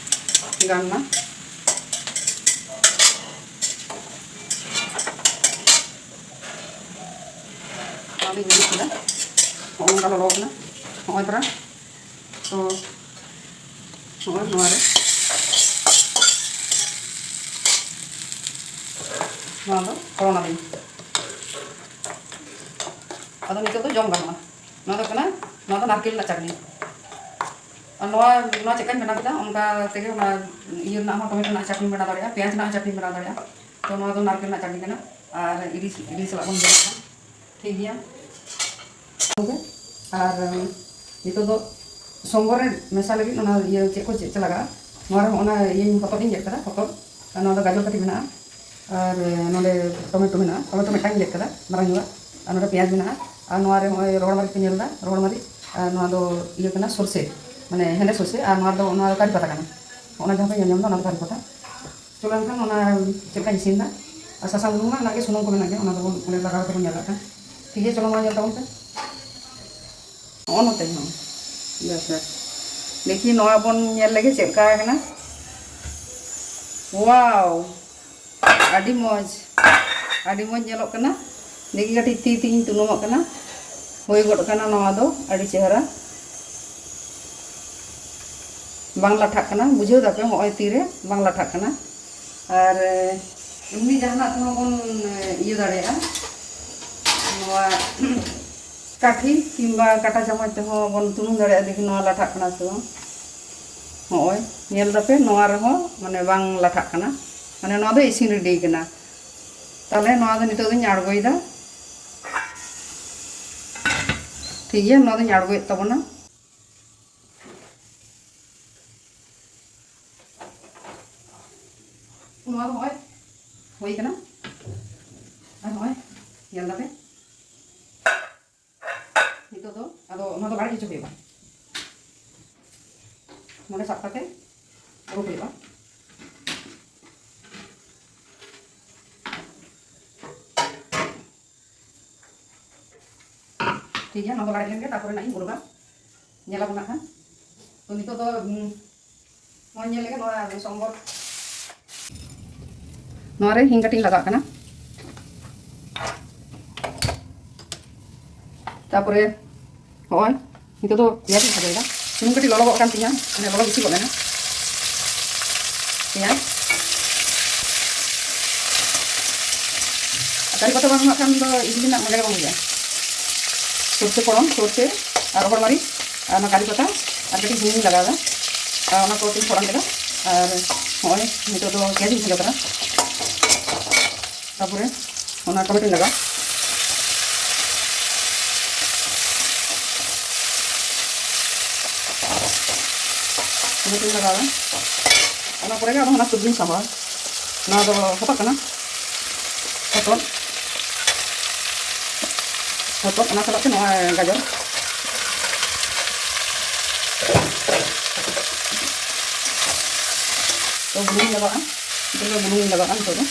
ᱜᱟᱱ ᱱᱟ᱾ ᱚᱱᱟᱞᱤᱧ ᱩᱰᱩᱠ ᱠᱮᱫᱟ᱾ ᱦᱚᱸᱜᱼᱚ ᱱᱚᱝᱠᱟ ᱞᱚᱞᱚ ᱠᱟᱱᱟ᱾ ᱦᱚᱸᱜᱼᱚᱭ ᱛᱚᱨᱟ᱾ ᱛᱚ, ᱱᱚᱜᱼᱚᱭ ᱱᱚᱣᱟ ᱨᱮ, ᱱᱚᱣᱟ ᱫᱚ ᱯᱷᱚᱲᱚᱱ ᱟᱹᱞᱤᱧ᱾ ᱟᱫᱚ ᱱᱤᱛᱚᱜ ᱫᱚ ᱡᱚᱢ ᱜᱟᱱᱚᱜᱼᱟ᱾ ᱱᱚᱣᱟ ᱫᱚ ᱠᱟᱱᱟ, ᱱᱚᱣᱟ ᱫᱚ ᱱᱟᱨᱠᱮᱞ ᱨᱮᱱᱟᱜ ᱪᱟᱴᱱᱤ᱾ ᱟᱨ ᱱᱚᱣᱟ, ᱱᱚᱣᱟ ᱪᱮᱫ ᱞᱮᱠᱟᱧ ᱵᱮᱱᱟᱣ ᱠᱮᱫᱟ, ᱚᱱᱠᱟ ᱛᱮᱜᱮ ᱚᱱᱟ ᱤᱭᱟᱹ ᱨᱮᱱᱟᱜ ᱦᱚᱸ, ᱴᱚᱢᱮᱴᱳ ᱨᱮᱱᱟᱜ ᱪᱟᱴᱱᱤ ᱵᱮᱱᱟᱣ ᱫᱟᱲᱮᱭᱟᱜᱼᱟ, ᱯᱮᱸᱭᱟᱡᱽ ᱨᱮᱱᱟᱜ ᱦᱚᱸ ᱪᱟᱴᱱᱤ ᱵᱮᱱᱟᱣ ᱫᱟᱲᱮᱭᱟᱜᱼᱟ᱾ ᱛᱚ, ᱱᱚᱣᱟ ᱫᱚ ᱱᱟᱨᱠᱮᱞ ᱨᱮᱱᱟᱜ ᱪᱟᱴᱱᱤ ᱠᱟᱱᱟ᱾ ᱟᱨ ᱤᱰᱞᱤ, ᱤᱰᱞᱤ ᱥᱟᱞᱟᱜ ᱵᱚᱱ ᱡᱚᱢᱟ᱾ ᱴᱷᱤᱠ ᱜᱮᱭᱟ᱾ ᱟᱨ ᱱᱤᱛᱚᱜ ᱫᱚ ᱥᱚᱢᱵᱚᱨ ᱨᱮ ᱢᱮᱥᱟ ᱞᱟᱹᱜᱤᱫ ᱚᱱᱟ ᱤᱭᱟᱹ ᱪᱮᱫ ᱠᱚ ᱪᱮᱫ ᱪᱮᱫ ᱞᱟᱜᱟᱜᱼᱟ, ᱱᱚᱣᱟ ᱨᱮᱦᱚᱸ ᱚᱱᱟ ᱤᱭᱟᱹᱧ ᱦᱚᱛᱚᱫ ᱤᱧ ᱜᱮᱫ ᱠᱟᱫᱟ, ᱦᱚᱛᱚᱫ, ᱟᱨ ᱱᱚᱣᱟ ᱫᱚ ᱜᱟᱡᱚᱨ ᱠᱟᱹᱴᱤᱡ ᱢᱮᱱᱟᱜᱼᱟ, ᱟᱨ ᱱᱚᱰᱮ ᱴᱚᱢᱮᱴᱳ ᱢᱮᱱᱟᱜᱼᱟ, ᱴᱚᱢᱮᱴᱳ ᱢᱤᱫᱴᱟᱝ ᱤᱧ ᱜᱮᱫ ᱠᱟᱫᱟ ᱢᱟᱨᱟᱝ ᱧᱚᱜᱟᱜ, ᱟᱨ ᱱᱚᱰᱮ ᱯᱮᱸᱭᱟᱡᱽ ᱢᱮᱱᱟᱜᱼᱟ, ᱟᱨ ᱱᱚᱣᱟ ᱨᱮ ᱱᱚᱜᱼᱚᱭ ᱨᱚᱦᱚᱲ ᱢᱟᱹᱨᱤᱪ ᱯᱮ ᱧᱮᱞ ᱮᱫᱟ, ᱨᱚᱦᱚᱲ ᱢᱟᱹᱨᱤᱪ, ᱟᱨ ᱱᱚᱣᱟ ᱫᱚ ᱤᱭᱟᱹ ᱠᱟᱱᱟ ᱥᱚᱨᱥᱮ, ᱢᱟᱱᱮ ᱦᱮᱸᱫᱮ ᱥᱚᱨᱥᱮ, ᱟᱨ ᱱᱚᱣᱟ ᱫᱚ, ᱱᱚᱣᱟ ᱫᱚ ᱠᱟᱨᱤ ᱯᱟᱛᱟ ᱠᱟᱱᱟ, ᱚᱱᱟ ᱡᱟᱦᱟᱸ ᱯᱮ ᱧᱮᱞ ᱧᱟᱢ ᱮᱫᱟ ᱚᱱᱟ ᱫᱚ ᱠᱟᱨᱤ ᱯᱟᱛᱟ᱾ ᱪᱚᱞᱚ ᱮᱱᱠᱷᱟᱱ ᱚᱱᱟ ᱪᱮᱫ ᱞᱮᱠᱟᱧ ᱤᱥᱤᱱ ᱮᱫᱟ᱾ ᱟᱨ ᱥᱟᱥᱟᱝ ᱵᱩᱞᱩᱝ ᱢᱟ ᱢᱮᱱᱟᱜ ᱜᱮ, ᱥᱩᱱᱩᱢ ᱠᱚ ᱢᱮᱱᱟᱜ ᱜᱮ, ᱚᱱᱟ ᱫᱚᱵᱚᱱ ᱚᱸᱰᱮ ᱞᱟᱜᱟᱣ ᱠᱟᱛᱮ ᱵᱚᱱ ᱧᱮᱞ ᱫᱟᱲᱮᱭᱟᱜ ᱠᱟᱱᱟ᱾ ᱴᱷᱤᱠ ᱜᱮᱭᱟ, ᱪᱚᱞᱚ ᱱᱚᱣᱟ ᱧᱮᱞ ᱛᱟᱵᱚᱱ ᱯᱮ᱾ ᱱᱚᱜᱼᱚ ᱱᱚᱛᱮ ᱦᱚᱸ᱾ ᱵᱮᱥ, ᱵᱮᱥ᱾ ᱫᱮᱠᱷᱤ, ᱱᱚᱣᱟ ᱵᱚᱱ ᱧᱮᱞ ᱞᱮᱜᱮ ᱪᱮᱫ ᱞᱮᱠᱟ ᱟᱠᱟᱱᱟ᱾ ᱣᱟᱣ, ᱟᱹᱰᱤ ᱢᱚᱡᱽ, ᱟᱹᱰᱤ ᱢᱚᱡᱽ ᱧᱮᱞᱚᱜ ᱠᱟᱱᱟ᱾ ᱫᱮᱠᱷᱤ, ᱠᱟᱹᱴᱤᱡ ᱛᱤ ᱛᱮᱜᱤᱧ ᱛᱩᱱᱩᱢᱚᱜ ᱠᱟᱱᱟ᱾ ᱦᱩᱭ ᱜᱚᱫ ᱠᱟᱱᱟ ᱱᱚᱣᱟ ᱫᱚ ᱟᱹᱰᱤ ᱪᱮᱦᱨᱟ᱾ ᱵᱟᱝ ᱞᱟᱴᱷᱟᱜ ᱠᱟᱱᱟ, ᱵᱩᱡᱷᱟᱹᱣ ᱫᱟᱯᱮ, ᱦᱚᱸᱜᱼᱚᱭ ᱛᱤᱨᱮ ᱵᱟᱝ ᱞᱟᱴᱷᱟᱜ ᱠᱟᱱᱟ᱾ ᱟᱨ ᱮᱢᱱᱤ ᱡᱟᱦᱟᱱᱟᱜ ᱛᱮᱦᱚᱸ ᱵᱚᱱ ᱤᱭᱟᱹ ᱫᱟᱲᱮᱭᱟᱜᱼᱟ, ᱱᱚᱣᱟ ᱠᱟᱴᱷᱤ ᱠᱤᱝᱵᱟ ᱠᱟᱴᱟ ᱪᱟᱢᱚᱪ ᱛᱮᱦᱚᱸ ᱵᱚᱱ ᱛᱩᱱᱩᱢ ᱫᱟᱲᱮᱭᱟᱜᱼᱟ᱾ ᱫᱮᱠᱷᱤ ᱱᱚᱣᱟ ᱞᱟᱴᱷᱟᱜ ᱠᱟᱱᱟ ᱥᱮ ᱵᱟᱝ᱾ ᱦᱚᱸᱜᱼᱚᱭ ᱧᱮᱞ ᱫᱟᱯᱮ, ᱱᱚᱣᱟ ᱨᱮᱦᱚᱸ ᱢᱟᱱᱮ ᱵᱟᱝ ᱞᱟᱴᱷᱟᱜ ᱠᱟᱱᱟ, ᱢᱟᱱᱮ ᱱᱚᱣᱟ ᱫᱚ ᱤᱥᱤᱱ ᱨᱮᱰᱤ ᱠᱟᱱᱟ᱾ ᱛᱟᱦᱞᱮ ᱱᱚᱣᱟ ᱫᱚ ᱱᱤᱛᱚᱜ ᱫᱚᱧ ᱟᱬᱜᱚᱭᱮᱫᱟ᱾ ᱴᱷᱤᱠ ᱜᱮᱭᱟ, ᱱᱚᱣᱟ ᱫᱚᱧ ᱟᱬᱜᱚᱭᱮᱫ ᱛᱟᱵᱚᱱᱟ᱾ ᱱᱚᱣᱟ ᱫᱚ ᱦᱚᱸᱜᱼᱚᱭ ᱦᱩᱭ ᱠᱟᱱᱟ᱾ ᱟᱨ ᱦᱚᱸᱜᱼᱚᱭ ᱧᱮᱞ ᱫᱟᱯᱮ, ᱱᱤᱛᱚᱜ ᱫᱚ ᱟᱫᱚ ᱱᱚᱣᱟ ᱫᱚ ᱞᱟᱲᱮᱡ ᱦᱚᱪᱚ ᱦᱩᱭᱩᱜᱼᱟ᱾ ᱱᱚᱰᱮ ᱥᱟᱵ ᱠᱟᱛᱮ ᱟᱹᱨᱩᱵ ᱦᱩᱭᱩᱜᱼᱟ᱾ ᱴᱷᱤᱠ ᱜᱮᱭᱟ, ᱱᱚᱣᱟ ᱫᱚ ᱞᱟᱲᱮᱡ ᱞᱮᱱ ᱜᱮ, ᱛᱟᱨᱯᱚᱨᱮ ᱱᱟᱜ ᱤᱧ ᱩᱰᱩᱠᱟ, ᱧᱮᱞ ᱟᱵᱚᱱ ᱱᱟᱜ ᱠᱷᱟᱱ᱾ ᱛᱚ, ᱱᱤᱛᱚᱜ ᱫᱚ, ᱩᱸ, ᱱᱚᱣᱟ ᱧᱮᱞ ᱞᱮᱜᱮ, ᱱᱚᱣᱟ ᱥᱚᱢᱵᱚᱨ᱾ ᱱᱚᱣᱟ ᱨᱮ ᱦᱤᱝ ᱠᱟᱹᱴᱤᱡ ᱤᱧ ᱞᱟᱜᱟᱜ ᱠᱟᱱᱟ᱾ ᱛᱟᱨᱯᱚᱨᱮ ᱦᱚᱸᱜᱼᱚᱭ ᱱᱤᱛᱚᱜ ᱫᱚ ᱯᱮᱸᱭᱟᱡᱽ ᱤᱧ ᱠᱷᱟᱸᱡᱚᱭᱮᱫᱟ᱾ ᱥᱩᱱᱩᱢ ᱠᱟᱹᱴᱤᱡ ᱞᱚᱞᱚ ᱜᱚᱫ ᱠᱟᱱ ᱛᱤᱧᱟ, ᱢᱟᱱᱮ ᱞᱚᱞᱚ ᱵᱮᱥᱤ ᱜᱚᱫ ᱮᱱᱟ ᱯᱮᱸᱭᱟᱡᱽ᱾ ᱟᱨ ᱠᱟᱨᱤ ᱯᱟᱛᱟ ᱵᱟᱝ ᱮᱢᱟᱜ ᱠᱷᱟᱱ ᱫᱚ ᱤᱰᱞᱤ ᱨᱮᱱᱟᱜ ᱢᱚᱡᱟ ᱜᱮ ᱵᱟᱝ ᱵᱩᱡᱷᱟᱹᱜᱼᱟ᱾ ᱥᱚᱨᱥᱮ ᱯᱷᱚᱲᱚᱱ, ᱥᱚᱨᱥᱮ ᱟᱨ ᱨᱚᱦᱚᱲ ᱢᱟᱹᱨᱤᱪ ᱟᱨ ᱚᱱᱟ ᱠᱟᱨᱤ ᱯᱟᱛᱟ ᱟᱨ ᱠᱟᱹᱴᱤᱡ ᱦᱤᱝ ᱤᱧ ᱞᱟᱜᱟᱣᱫᱟ᱾ ᱟᱨ ᱚᱱᱟ ᱠᱚ ᱠᱟᱹᱴᱤᱡ ᱯᱷᱚᱲᱚᱱ ᱠᱮᱫᱟ᱾ ᱟᱨ ᱱᱚᱜᱼᱚᱭ ᱱᱤᱛᱚᱜ ᱫᱚ ᱯᱮᱸᱭᱟᱡᱽ ᱤᱧ ᱠᱷᱟᱸᱡᱚ ᱠᱟᱫᱟ᱾ ᱛᱟᱨᱯᱚᱨᱮ ᱚᱱᱟ ᱴᱚᱢᱮᱴᱳᱧ ᱞᱟᱜᱟᱣᱟ᱾ ᱵᱩᱞᱩᱝ ᱤᱧ ᱞᱟᱜᱟᱣᱟ᱾ ᱚᱱᱟ ᱯᱚᱨᱮ ᱜᱮ ᱟᱫᱚ ᱚᱱᱟ ᱥᱚᱵᱽᱡᱤᱧ ᱥᱟᱢᱵᱟᱣᱟ᱾ ᱱᱚᱣᱟ ᱫᱚ ᱦᱚᱛᱚᱫ ᱠᱟᱱᱟ, ᱦᱚᱛᱚᱫ, ᱦᱚᱛᱚᱫ, ᱚᱱᱟ ᱥᱟᱞᱟᱜ ᱛᱮ ᱱᱚᱣᱟ ᱜᱟᱡᱚᱨ᱾ ᱛᱚ ᱵᱩᱞᱩᱝ ᱞᱟᱜᱟᱜᱼᱟ, ᱱᱤᱛᱚᱜ ᱫᱚ ᱵᱩᱞᱩᱝ ᱞᱟᱜᱟᱜᱼᱟ ᱱᱤᱛᱚᱜ ᱫᱚ᱾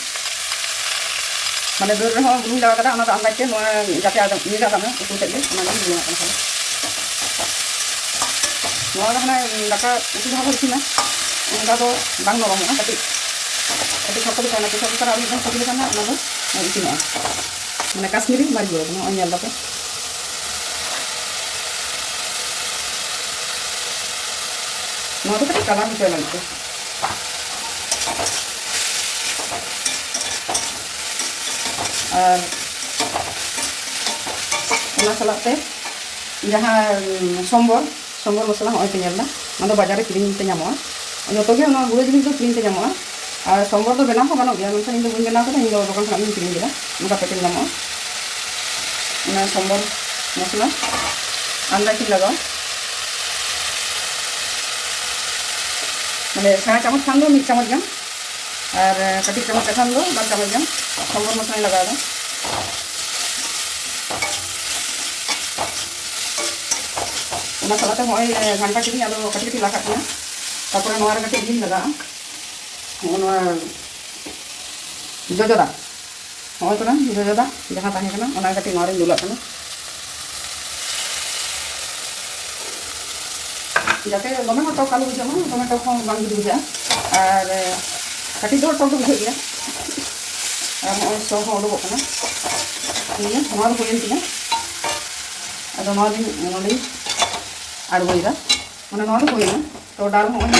ᱢᱟᱱᱮ ᱫᱟᱹᱞ ᱨᱮᱦᱚᱸ ᱵᱩᱞᱩᱝ ᱞᱟᱜᱟᱣ ᱠᱟᱫᱟ, ᱚᱱᱟ ᱫᱚ ᱟᱱᱫᱟᱡ ᱛᱮ ᱱᱚᱣᱟ ᱡᱟᱛᱮ ᱟᱫᱚ ᱤᱭᱟᱹ ᱠᱟᱜ ᱠᱟᱱᱟ, ᱩᱛᱩ ᱥᱮᱫ ᱜᱮ ᱚᱱᱟ ᱜᱮ ᱵᱩᱞᱩᱝ ᱠᱟᱱᱟ᱾ ᱱᱚᱣᱟ ᱫᱚ ᱢᱟᱱᱮ ᱫᱟᱠᱟ ᱩᱛᱩ ᱡᱟᱦᱟᱸ ᱠᱚ ᱤᱥᱤᱱᱟ ᱚᱱᱠᱟ ᱫᱚ ᱵᱟᱝ ᱱᱚᱨᱚᱢᱚᱜᱼᱟ, ᱠᱟᱹᱴᱤᱡ ᱠᱟᱹᱴᱤᱡ ᱥᱚᱠᱛᱚ ᱜᱮ ᱛᱟᱦᱮᱱᱟ᱾ ᱯᱨᱮᱥᱟᱨ ᱠᱩᱠᱟᱨ ᱨᱮ ᱟᱨ ᱢᱤᱫ ᱫᱷᱟᱣ ᱥᱤᱴᱤ ᱞᱮᱠᱷᱟᱱ ᱦᱟᱸᱜ ᱚᱱᱟ ᱫᱚ ᱤᱥᱤᱱᱚᱜᱼᱟ᱾ ᱢᱟᱱᱮ ᱠᱟᱥᱢᱤᱨᱤ ᱢᱟᱹᱨᱤᱪ ᱜᱩᱸᱰᱟᱹ ᱠᱟᱱᱟ, ᱱᱚᱜᱼᱚᱭ ᱧᱮᱞ ᱫᱟᱯᱮ᱾ ᱱᱚᱣᱟ ᱫᱚ ᱠᱟᱹᱴᱤᱡ ᱠᱟᱞᱟᱨ ᱦᱚᱪᱚᱭ ᱞᱟᱹᱜᱤᱫ ᱛᱮ᱾ ᱟᱨ ᱚᱱᱟ ᱥᱟᱞᱟᱜ ᱛᱮ ᱡᱟᱦᱟᱸ ᱥᱚᱢᱵᱚᱨ, ᱥᱚᱢᱵᱚᱨ ᱢᱚᱥᱞᱟ ᱦᱚᱸᱜᱼᱚᱭ ᱯᱮ ᱧᱮᱞ ᱮᱫᱟ, ᱚᱱᱟ ᱫᱚ ᱵᱟᱡᱟᱨ ᱨᱮ ᱠᱤᱨᱤᱧ ᱛᱮ ᱧᱟᱢᱚᱜᱼᱟ᱾ ᱡᱚᱛᱚ ᱜᱮ ᱚᱱᱟ ᱜᱩᱲᱟᱹ ᱡᱤᱱᱤᱥ ᱫᱚ ᱠᱤᱨᱤᱧ ᱛᱮ ᱧᱟᱢᱚᱜᱼᱟ᱾ ᱟᱨ ᱥᱚᱢᱵᱚᱨ ᱫᱚ ᱵᱮᱱᱟᱣ ᱦᱚᱸ ᱜᱟᱱᱚᱜ ᱜᱮᱭᱟ, ᱢᱮᱱᱠᱷᱟᱱ ᱤᱧ ᱫᱚ ᱵᱟᱹᱧ ᱵᱮᱱᱟᱣ ᱠᱟᱫᱟ, ᱤᱧ ᱫᱚ ᱫᱚᱠᱟᱱ ᱠᱷᱚᱱᱟᱜ ᱜᱤᱧ ᱠᱤᱨᱤᱧ ᱠᱮᱫᱟ, ᱚᱱᱠᱟ ᱯᱮᱠᱮᱴ ᱧᱟᱢᱚᱜᱼᱟ᱾ ᱚᱱᱟ ᱥᱚᱢᱵᱚᱨ ᱢᱚᱥᱞᱟ ᱟᱱᱫᱟᱡ ᱤᱧ ᱞᱟᱜᱟᱣᱟ, ᱢᱟᱱᱮ ᱥᱮᱬᱟ ᱪᱟᱢᱚᱪ ᱠᱷᱟᱱ ᱫᱚ ᱢᱤᱫ ᱪᱟᱢᱚᱪ ᱜᱟᱱ, ᱟᱨ ᱠᱟᱹᱴᱤᱡ ᱪᱟᱢᱚᱪ ᱛᱮᱠᱷᱟᱱ ᱫᱚ ᱵᱟᱨ ᱪᱟᱢᱚᱪ ᱜᱟᱱ ᱥᱚᱢᱵᱚᱨ ᱢᱚᱥᱞᱟᱧ ᱞᱟᱜᱟᱣ ᱮᱫᱟ᱾ ᱚᱱᱟ ᱥᱟᱞᱟᱜ ᱛᱮ ᱦᱚᱸᱜᱼᱚᱭ ᱜᱷᱟᱱᱴᱟ ᱠᱤᱫᱟᱹᱧ, ᱟᱫᱚ ᱠᱟᱹᱴᱤᱡ ᱠᱟᱹᱴᱤᱡ ᱞᱟᱴᱷᱟᱜ ᱠᱟᱱᱟ᱾ ᱛᱟᱨᱯᱚᱨᱮ ᱱᱚᱣᱟ ᱨᱮ ᱠᱟᱹᱴᱤᱡ ᱤᱧ ᱞᱟᱜᱟᱜᱼᱟ, ᱱᱚᱜᱼᱚ ᱱᱚᱣᱟ ᱡᱚᱡᱚ ᱫᱟᱜ, ᱱᱚᱜᱼᱚᱭ ᱠᱟᱱᱟ ᱡᱚᱡᱚ ᱫᱟᱜ ᱡᱟᱦᱟᱸ ᱛᱟᱦᱮᱸ ᱠᱟᱱᱟ, ᱚᱱᱟ ᱠᱟᱹᱴᱤᱡ ᱱᱚᱣᱟ ᱨᱤᱧ ᱫᱩᱞᱟᱜ ᱠᱟᱱᱟ᱾ ᱡᱟᱛᱮ ᱫᱚᱢᱮ ᱦᱚᱸ ᱴᱚᱠ ᱟᱞᱚ ᱵᱩᱡᱷᱟᱹᱜ ᱢᱟ, ᱫᱚᱢᱮ ᱴᱚᱠ ᱦᱚᱸ ᱵᱟᱝ ᱡᱩᱛ ᱵᱩᱡᱷᱟᱹᱜᱼᱟ᱾ ᱟᱨ ᱠᱟᱹᱴᱤᱡ ᱫᱚ ᱴᱚᱠ ᱫᱚ ᱵᱩᱡᱷᱟᱹᱜ ᱜᱮᱭᱟ᱾ ᱟᱨ ᱱᱚᱜᱼᱚᱭ ᱥᱚ ᱦᱚᱸ ᱩᱰᱩᱠᱚᱜ ᱠᱟᱱᱟ᱾ ᱱᱤᱭᱟᱹ ᱱᱚᱣᱟ ᱫᱚ ᱦᱩᱭᱮᱱ ᱛᱤᱧᱟ᱾ ᱟᱫᱚ ᱱᱚᱣᱟ ᱫᱚᱧ, ᱱᱚᱣᱟ ᱫᱚᱧ ᱟᱬᱜᱚᱭᱮᱫᱟ᱾ ᱢᱟᱱᱮ ᱱᱚᱣᱟ ᱫᱚ ᱦᱩᱭᱮᱱᱟ᱾ ᱛᱚ ᱰᱟᱞ ᱦᱚᱸᱜᱼᱚᱭ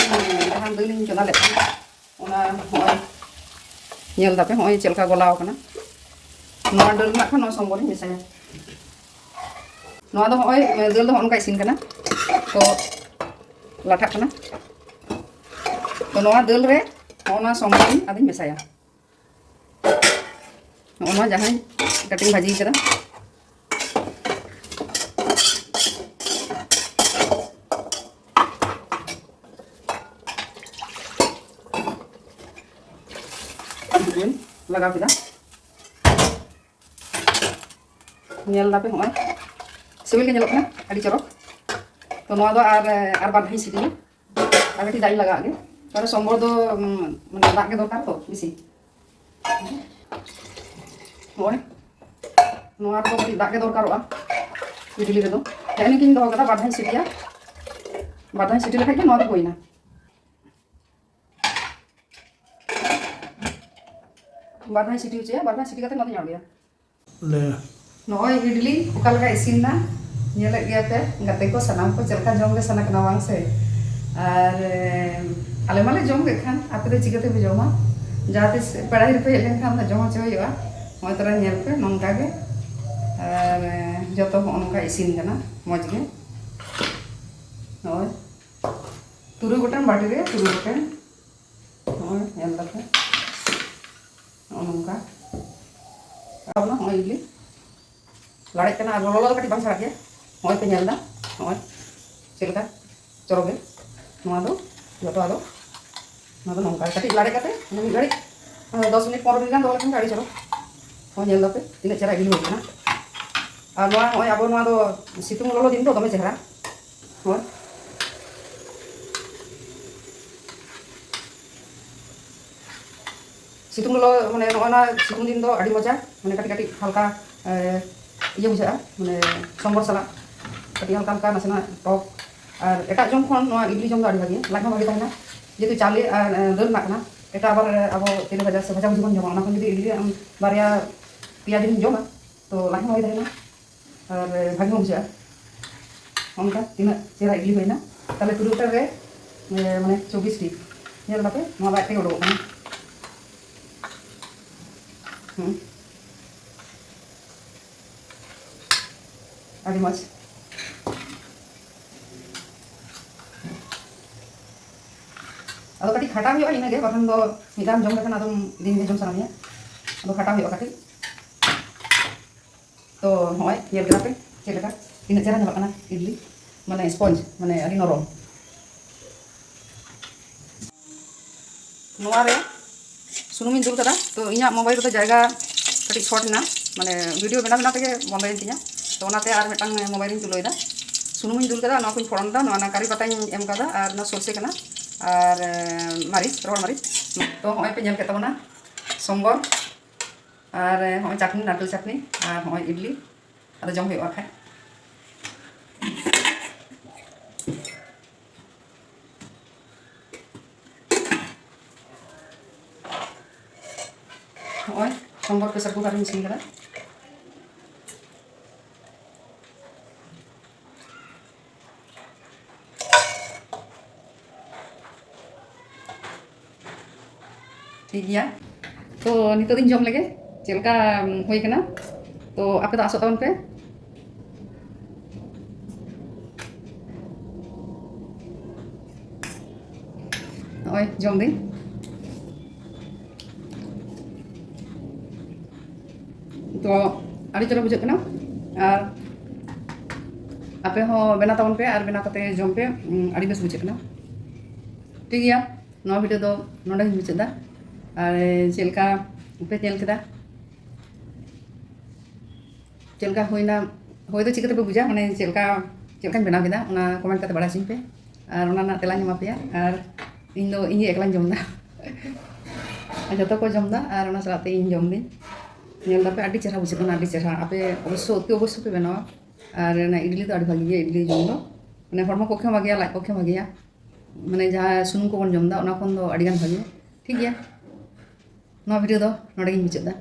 ᱡᱟᱦᱟᱸ ᱫᱟᱹᱞ ᱤᱧ ᱪᱚᱸᱫᱟ ᱞᱮᱫ ᱛᱟᱦᱮᱸᱫ, ᱚᱱᱟ ᱦᱚᱸᱜᱼᱚᱭ ᱧᱮᱞ ᱫᱟᱯᱮ, ᱦᱚᱸᱜᱼᱚᱭ ᱪᱮᱫ ᱞᱮᱠᱟ ᱜᱚᱞᱟᱣ ᱠᱟᱱᱟ᱾ ᱱᱚᱣᱟ ᱰᱟᱹᱞ ᱨᱮᱱᱟᱜ ᱠᱷᱟᱱ ᱱᱚᱣᱟ ᱥᱚᱢᱵᱚᱨᱤᱧ ᱢᱮᱥᱟᱭᱟ᱾ ᱱᱚᱣᱟ ᱫᱚ ᱦᱚᱸᱜᱼᱚᱭ ᱫᱟᱹᱞ ᱫᱚ ᱦᱚᱸᱜᱼᱚ ᱱᱚᱝᱠᱟ ᱤᱥᱤᱱ ᱠᱟᱱᱟ᱾ ᱛᱚ ᱞᱟᱴᱷᱟᱜ ᱠᱟᱱᱟ᱾ ᱛᱚ ᱱᱚᱣᱟ ᱫᱟᱹᱞ ᱨᱮ ᱦᱚᱸᱜᱼᱚ ᱱᱚᱣᱟ ᱥᱚᱢᱵᱚᱨᱤᱧ ᱟᱫᱚᱧ ᱢᱮᱥᱟᱭᱟ᱾ ᱱᱚᱜᱼᱚ ᱱᱚᱣᱟ ᱡᱟᱦᱟᱸᱧ ᱠᱟᱹᱴᱤᱧ ᱵᱷᱟᱹᱡᱤ ᱠᱟᱫᱟ᱾ ᱞᱟᱜᱟᱣ ᱠᱮᱫᱟ᱾ ᱧᱮᱞ ᱫᱟᱯᱮ, ᱦᱚᱸᱜᱼᱚᱭ ᱥᱤᱵᱤᱞ ᱜᱮ ᱧᱮᱞᱚᱜ ᱠᱟᱱᱟ, ᱟᱹᱰᱤ ᱪᱚᱨᱚᱠ᱾ ᱛᱚ ᱱᱚᱣᱟ ᱫᱚ ᱟᱨ, ᱟᱨ ᱵᱟᱨ ᱫᱷᱟᱣ ᱤᱧ ᱥᱤᱯᱤᱭᱟ, ᱟᱨ ᱠᱟᱹᱴᱤᱡ ᱫᱟᱜ ᱤᱧ ᱞᱟᱜᱟᱣᱟᱜ ᱜᱮ᱾ ᱛᱟᱦᱞᱮ ᱥᱚᱢᱵᱚᱨ ᱫᱚ, ᱩᱸ, ᱢᱟᱱᱮ ᱫᱟᱜ ᱜᱮ ᱫᱚᱨᱠᱟᱨ ᱛᱚ ᱵᱮᱥᱤ᱾ ᱱᱚᱜᱼᱚᱭ ᱱᱚᱣᱟ ᱨᱮᱫᱚ ᱠᱟᱹᱴᱤᱡ ᱫᱟᱜ ᱜᱮ ᱫᱚᱨᱠᱟᱨᱚᱜᱼᱟ ᱤᱰᱞᱤ ᱨᱮᱫᱚ᱾ ᱦᱮᱸ, ᱱᱤᱭᱟᱹ ᱜᱤᱧ ᱫᱚᱦᱚ ᱠᱟᱫᱟ, ᱵᱟᱨ ᱫᱷᱟᱣ ᱤᱧ ᱥᱤᱯᱤᱭᱟ, ᱵᱟᱨ ᱫᱷᱟᱣ ᱤᱧ ᱥᱤᱯᱤ ᱞᱮᱠᱷᱟᱡ ᱜᱮ ᱱᱚᱣᱟ ᱫᱚ ᱦᱩᱭᱱᱟ᱾ ᱵᱟᱨ ᱫᱷᱟᱣ ᱤᱧ ᱥᱤᱴᱤ ᱦᱚᱪᱚᱭᱟ, ᱵᱟᱨ ᱫᱷᱟᱣ ᱥᱤᱴᱤ ᱠᱟᱛᱮ ᱱᱚᱣᱟ ᱫᱚᱧ ᱟᱬᱜᱚᱭᱟ᱾ ᱞᱮ᱾ ᱱᱚᱜᱼᱚᱭ ᱤᱰᱞᱤ ᱚᱠᱟ ᱞᱮᱠᱟ ᱤᱥᱤᱱ ᱮᱱᱟ, ᱧᱮᱞᱮᱫ ᱜᱮᱭᱟ ᱯᱮ ᱜᱟᱛᱮ ᱠᱚ, ᱥᱟᱱᱟᱢ ᱠᱚ ᱪᱮᱫ ᱞᱮᱠᱟ ᱡᱚᱢ ᱜᱮ ᱥᱟᱱᱟ ᱠᱟᱱᱟ, ᱵᱟᱝ ᱥᱮ? ᱟᱨ, ᱮ, ᱟᱞᱮ ᱢᱟᱞᱮ ᱡᱚᱢ ᱠᱮᱫ ᱠᱷᱟᱱ, ᱟᱯᱮ ᱫᱚ ᱪᱤᱠᱟᱹ ᱛᱮᱯᱮ ᱡᱚᱢᱟ? ᱡᱟᱦᱟᱸ ᱛᱤᱥ ᱯᱮᱲᱟ ᱦᱤᱨᱤ ᱯᱮ ᱦᱮᱡ ᱞᱮᱱᱠᱷᱟᱱ ᱫᱚ ᱡᱚᱢ ᱦᱚᱪᱚ ᱦᱩᱭᱩᱜᱼᱟ᱾ ᱱᱚᱜᱼᱚᱭ ᱛᱚᱨᱟ ᱧᱮᱞ ᱯᱮ ᱱᱚᱝᱠᱟ ᱜᱮ, ᱟᱨ, ᱮ, ᱡᱚᱛᱚ ᱦᱚᱸᱜᱼᱚ ᱱᱚᱝᱠᱟ ᱤᱥᱤᱱ ᱠᱟᱱᱟ ᱢᱚᱡᱽ ᱜᱮ᱾ ᱱᱚᱜᱼᱚᱭ ᱛᱩᱨᱩᱭ ᱜᱚᱴᱮᱱ ᱵᱟᱹᱴᱤ ᱨᱮ ᱛᱩᱨᱩᱭ ᱜᱚᱴᱮᱱ᱾ ᱱᱚᱜᱼᱚᱭ ᱧᱮᱞ ᱫᱟᱯᱮ, ᱱᱚᱜᱼᱚ ᱱᱚᱝᱠᱟ᱾ ᱟᱨ ᱱᱚᱜᱼᱚᱭ ᱤᱰᱞᱤ ᱞᱟᱲᱮᱜ ᱠᱟᱱᱟ, ᱟᱨ ᱞᱚᱞᱚ ᱫᱚ ᱠᱟᱹᱴᱤᱡ ᱵᱟᱝ ᱪᱷᱟᱲᱟᱜ ᱜᱮᱭᱟ᱾ ᱱᱚᱜᱼᱚᱭ ᱯᱮ ᱧᱮᱞ ᱮᱫᱟ, ᱱᱚᱜᱼᱚᱭ ᱪᱮᱫ ᱞᱮᱠᱟ ᱪᱚᱨᱚᱠ ᱜᱮ᱾ ᱱᱚᱣᱟ ᱫᱚ ᱡᱚᱛᱚ ᱟᱫᱚ, ᱱᱚᱣᱟ ᱫᱚ ᱱᱚᱝᱠᱟ ᱠᱟᱹᱴᱤᱡ ᱞᱟᱲᱮ ᱠᱟᱛᱮ ᱢᱤᱫ ᱜᱷᱟᱹᱲᱤᱡ, ᱫᱚᱥ ᱢᱤᱱᱤᱴ ᱯᱚᱱᱨᱚ ᱢᱤᱱᱤᱴ ᱜᱟᱱ ᱫᱚᱦᱚ ᱞᱮᱠᱷᱟᱱ ᱜᱮ ᱟᱹᱰᱤ ᱪᱚᱨᱚᱠ᱾ ᱱᱚᱜᱼᱚᱭ ᱧᱮᱞ ᱫᱟᱯᱮ ᱛᱤᱱᱟᱹᱜ ᱪᱮᱦᱨᱟ ᱤᱰᱞᱤ ᱦᱩᱭ ᱠᱟᱱᱟ᱾ ᱟᱨ ᱱᱚᱣᱟ ᱱᱚᱜᱼᱚᱭ ᱟᱵᱚ ᱱᱚᱣᱟ ᱫᱚ ᱥᱤᱛᱩᱝ ᱞᱚᱞᱚ ᱫᱤᱱ ᱫᱚ ᱫᱚᱢᱮ ᱪᱮᱦᱨᱟ᱾ ᱦᱳᱭ᱾ ᱥᱤᱛᱩᱝ ᱞᱚᱞᱚ, ᱢᱟᱱᱮ, ᱱᱚᱜᱼᱚ ᱱᱟ ᱥᱤᱛᱩᱝ ᱫᱤᱱ ᱫᱚ ᱟᱹᱰᱤ ᱢᱚᱡᱟ, ᱢᱟᱱᱮ, ᱠᱟᱹᱴᱤᱡ ᱠᱟᱹᱴᱤᱡ ᱦᱟᱞᱠᱟ, ᱮ, ᱤᱭᱟᱹ ᱵᱩᱡᱷᱟᱹᱜᱼᱟ, ᱢᱟᱱᱮ, ᱥᱚᱢᱵᱚᱨ ᱥᱟᱞᱟᱜ ᱠᱟᱹᱴᱤᱡ ᱦᱟᱞᱠᱟ ᱦᱟᱞᱠᱟ ᱱᱟᱥᱮᱱᱟᱜ ᱴᱚᱠ᱾ ᱟᱨ ᱮᱴᱟᱜ ᱡᱚᱢ ᱠᱷᱚᱱ ᱱᱚᱣᱟ ᱤᱰᱞᱤ ᱡᱚᱢ ᱫᱚ ᱟᱹᱰᱤ ᱵᱷᱟᱜᱮ, ᱞᱟᱡ ᱦᱚᱸ ᱵᱷᱟᱜᱮ ᱛᱟᱦᱮᱱᱟ᱾ ᱡᱮᱦᱮᱛᱩ ᱪᱟᱣᱞᱮ ᱟᱨ, ᱮ, ᱫᱟᱹᱞ ᱨᱮᱱᱟᱜ ᱠᱟᱱᱟ, ᱮᱴᱟᱜ ᱟᱵᱟᱨ, ᱮ, ᱟᱵᱚ ᱛᱮᱞᱮ ᱵᱷᱟᱡᱟ ᱥᱮ ᱵᱷᱟᱡᱟ ᱵᱷᱩᱡᱤ ᱵᱚᱱ ᱡᱚᱢᱟ, ᱚᱱᱟ ᱠᱷᱚᱱ ᱡᱩᱫᱤ ᱤᱰᱞᱤ ᱟᱢ ᱵᱟᱨᱭᱟ ᱯᱮᱭᱟ ᱫᱤᱱ ᱡᱚᱢᱟ, ᱛᱚ ᱞᱟᱡ ᱦᱚᱸ ᱵᱷᱟᱜᱮ ᱛᱟᱦᱮᱱᱟ᱾ ᱟᱨ ᱵᱷᱟᱜᱮ ᱦᱚᱸ ᱵᱩᱡᱷᱟᱹᱜᱼᱟ᱾ ᱚᱱᱠᱟ ᱛᱤᱱᱟᱹᱜ ᱪᱮᱦᱨᱟ ᱤᱰᱞᱤ ᱦᱩᱭᱱᱟ᱾ ᱛᱟᱦᱞᱮ ᱛᱩᱨᱩᱭ ᱜᱚᱴᱮᱱ ᱨᱮ, ᱮ, ᱢᱟᱱᱮ ᱪᱚᱵᱵᱤᱥ ᱴᱤ᱾ ᱧᱮᱞ ᱫᱟᱯᱮ, ᱱᱚᱣᱟ ᱫᱚ ᱟᱡ ᱛᱮᱜᱮ ᱩᱰᱩᱠᱚᱜ ᱠᱟᱱᱟ᱾ ᱦᱩᱸ᱾ ᱟᱹᱰᱤ ᱢᱚᱡᱽ᱾ ᱟᱫᱚ ᱠᱟᱹᱴᱤᱡ ᱠᱷᱟᱴᱟᱣ ᱦᱩᱭᱩᱜᱼᱟ, ᱤᱱᱟᱹᱜᱮ, ᱵᱟᱠᱷᱟᱱ ᱫᱚ ᱢᱤᱫ ᱫᱷᱟᱣ ᱡᱚᱢ ᱞᱮᱠᱷᱟᱱ ᱟᱫᱚᱢ ᱫᱤᱱ ᱜᱮ ᱡᱚᱢ ᱥᱟᱱᱟ ᱢᱮᱭᱟ᱾ ᱟᱫᱚ ᱠᱷᱟᱴᱟᱣ ᱦᱩᱭᱩᱜᱼᱟ ᱠᱟᱹᱴᱤᱡ᱾ ᱛᱚ ᱱᱚᱜᱼᱚᱭ ᱧᱮᱞ ᱠᱮᱫᱟ ᱯᱮ ᱪᱮᱫ ᱞᱮᱠᱟ, ᱛᱤᱱᱟᱹᱜ ᱪᱮᱦᱨᱟ ᱧᱮᱞᱚᱜ ᱠᱟᱱᱟ ᱤᱰᱞᱤ, ᱢᱟᱱᱮ ᱥᱯᱚᱧᱡᱽ, ᱢᱟᱱᱮ ᱟᱹᱰᱤ ᱱᱚᱨᱚᱢ᱾ ᱱᱚᱣᱟ ᱨᱮ ᱥᱩᱱᱩᱢᱤᱧ ᱫᱩᱞ ᱠᱟᱫᱟ᱾ ᱛᱚ ᱤᱧᱟᱹᱜ ᱢᱳᱵᱟᱭᱤᱞ ᱨᱮᱫᱚ ᱡᱟᱭᱜᱟ ᱠᱟᱹᱴᱤᱡ ᱥᱚᱨᱴ ᱮᱱᱟ, ᱢᱟᱱᱮ ᱵᱷᱤᱰᱤᱭᱳ ᱵᱮᱱᱟᱣ ᱵᱮᱱᱟᱣ ᱛᱮᱜᱮ ᱵᱚᱱᱫᱚᱭᱮᱱ ᱛᱤᱧᱟ᱾ ᱛᱚ ᱚᱱᱟᱛᱮ ᱟᱨ ᱢᱤᱫᱴᱟᱝ ᱢᱳᱵᱟᱭᱤᱞ ᱤᱧ ᱛᱩᱞᱟᱹᱣ ᱮᱫᱟ᱾ ᱥᱩᱱᱩᱢᱤᱧ ᱫᱩᱞ ᱠᱟᱫᱟ, ᱱᱚᱣᱟ ᱠᱚᱧ ᱯᱷᱚᱲᱚᱱ ᱮᱫᱟ᱾ ᱱᱚᱣᱟ ᱚᱱᱟ ᱠᱟᱨᱤ ᱯᱟᱛᱟᱧ ᱮᱢ ᱠᱟᱫᱟ ᱟᱨ ᱚᱱᱟ ᱥᱚᱨᱥᱮ ᱠᱟᱱᱟ ᱟᱨ ᱢᱟᱹᱨᱤᱪ, ᱨᱚᱦᱚᱲ ᱢᱟᱹᱨᱤᱪ᱾ ᱛᱚ ᱦᱚᱸᱜᱼᱚᱭ ᱯᱮ ᱧᱮᱞ ᱠᱮᱫ ᱛᱟᱵᱚᱱᱟ ᱥᱚᱢᱵᱚᱨ ᱟᱨ ᱦᱚᱸᱜᱼᱚᱭ ᱪᱟᱴᱱᱤ, ᱱᱟᱨᱠᱮᱞ ᱪᱟᱴᱱᱤ ᱟᱨ ᱦᱚᱸᱜᱼᱚᱭ ᱤᱰᱞᱤ᱾ ᱟᱫᱚ ᱡᱚᱢ ᱦᱩᱭᱩᱜᱼᱟ ᱠᱷᱟᱡ᱾ ᱱᱚᱜᱼᱚᱭ ᱥᱚᱢᱵᱚᱨ ᱯᱨᱮᱥᱟᱨ ᱠᱩᱠᱟᱨ ᱨᱤᱧ ᱤᱥᱤᱱ ᱠᱟᱫᱟ᱾ ᱴᱷᱤᱠ ᱜᱮᱭᱟ, ᱛᱚ ᱱᱤᱛᱚᱜ ᱫᱚᱧ ᱡᱚᱢ ᱞᱮᱜᱮ ᱪᱮᱫ ᱞᱮᱠᱟ ᱦᱩᱭ ᱠᱟᱱᱟ᱾ ᱛᱚ ᱟᱯᱮ ᱫᱚ ᱟᱥᱚᱜ ᱛᱟᱵᱚᱱ ᱯᱮ᱾ ᱱᱚᱜᱼᱚᱭ ᱡᱚᱢ ᱫᱟᱹᱧ᱾ ᱛᱚ ᱟᱹᱰᱤ ᱪᱚᱨᱚᱠ ᱵᱩᱡᱷᱟᱹᱜ ᱠᱟᱱᱟ᱾ ᱟᱨ ᱟᱯᱮ ᱦᱚᱸ ᱵᱮᱱᱟᱣ ᱛᱟᱵᱚᱱ ᱯᱮ ᱟᱨ ᱵᱮᱱᱟᱣ ᱠᱟᱛᱮ ᱡᱚᱢ ᱯᱮ᱾ ᱩᱸ, ᱟᱹᱰᱤ ᱵᱮᱥ ᱵᱩᱡᱷᱟᱹᱜ ᱠᱟᱱᱟ᱾ ᱴᱷᱤᱠ ᱜᱮᱭᱟ, ᱱᱚᱣᱟ ᱵᱷᱤᱰᱤᱭᱳ ᱫᱚ ᱱᱚᱰᱮ ᱜᱤᱧ ᱢᱩᱪᱟᱹᱫ ᱮᱫᱟ᱾ ᱟᱨ ᱪᱮᱫ ᱞᱮᱠᱟ ᱯᱮ ᱧᱮᱞ ᱠᱮᱫᱟ, ᱪᱮᱫ ᱞᱮᱠᱟ ᱦᱩᱭᱱᱟ, ᱦᱩᱭ ᱫᱚ ᱪᱤᱠᱟᱹ ᱛᱮᱯᱮ ᱵᱩᱡᱟ, ᱢᱟᱱᱮ ᱪᱮᱫ ᱞᱮᱠᱟ, ᱪᱮᱫ ᱞᱮᱠᱟᱧ ᱵᱮᱱᱟᱣ ᱠᱮᱫᱟ, ᱚᱱᱟ ᱠᱚᱢᱮᱱᱴ ᱠᱟᱛᱮ ᱵᱟᱲᱟᱭ ᱦᱚᱪᱚᱧ ᱯᱮ᱾ ᱟᱨ ᱚᱱᱟ ᱨᱮᱱᱟᱜ ᱛᱮᱞᱟᱧ ᱮᱢᱟ ᱯᱮᱭᱟ᱾ ᱟᱨ ᱤᱧ ᱫᱚ ᱤᱧ ᱜᱮ ᱮᱠᱞᱟᱧ ᱡᱚᱢ ᱮᱫᱟ᱾ ᱟᱨ ᱡᱚᱛᱚ ᱠᱚ ᱡᱚᱢ ᱮᱫᱟ ᱟᱨ ᱚᱱᱟ ᱥᱟᱞᱟᱜ ᱛᱮ ᱤᱧ ᱡᱚᱢ ᱫᱟᱹᱧ᱾ ᱧᱮᱞ ᱫᱟᱯᱮ, ᱟᱹᱰᱤ ᱪᱮᱦᱨᱟ ᱵᱩᱡᱷᱟᱹᱜ ᱠᱟᱱᱟ, ᱟᱹᱰᱤ ᱪᱮᱦᱨᱟ᱾ ᱟᱯᱮ ᱚᱵᱚᱥᱥᱳ, ᱚᱛᱤ ᱚᱵᱚᱥᱥᱳ ᱯᱮ ᱵᱮᱱᱟᱣᱟ᱾ ᱟᱨ ᱚᱱᱟ ᱤᱰᱞᱤ ᱫᱚ ᱟᱹᱰᱤ ᱵᱷᱟᱜᱮ ᱜᱮᱭᱟ, ᱤᱰᱞᱤ ᱡᱚᱢ ᱫᱚ ᱢᱟᱱᱮ ᱦᱚᱲᱢᱚ ᱯᱚᱠᱠᱷᱮ ᱦᱚᱸ ᱵᱷᱟᱜᱮᱭᱟ, ᱞᱟᱡ ᱯᱚᱠᱠᱷᱮ ᱦᱚᱸ ᱵᱷᱟᱜᱮᱭᱟ᱾ ᱢᱟᱱᱮ ᱡᱟᱦᱟᱸ ᱥᱩᱱᱩᱢ ᱠᱚᱵᱚᱱ ᱡᱚᱢ ᱮᱫᱟ, ᱚᱱᱟ ᱠᱷᱚᱱ ᱫᱚ ᱟᱹᱰᱤ ᱜᱟᱱ ᱵᱷᱟᱜᱮᱭᱟ᱾ ᱴᱷᱤᱠ ᱜᱮᱭᱟ, ᱱᱚᱣᱟ ᱵᱷᱤᱰᱤᱭᱳ ᱫᱚ ᱱᱚᱰᱮ ᱜᱤᱧ ᱢᱩᱪᱟᱹᱫ ᱮᱫᱟ᱾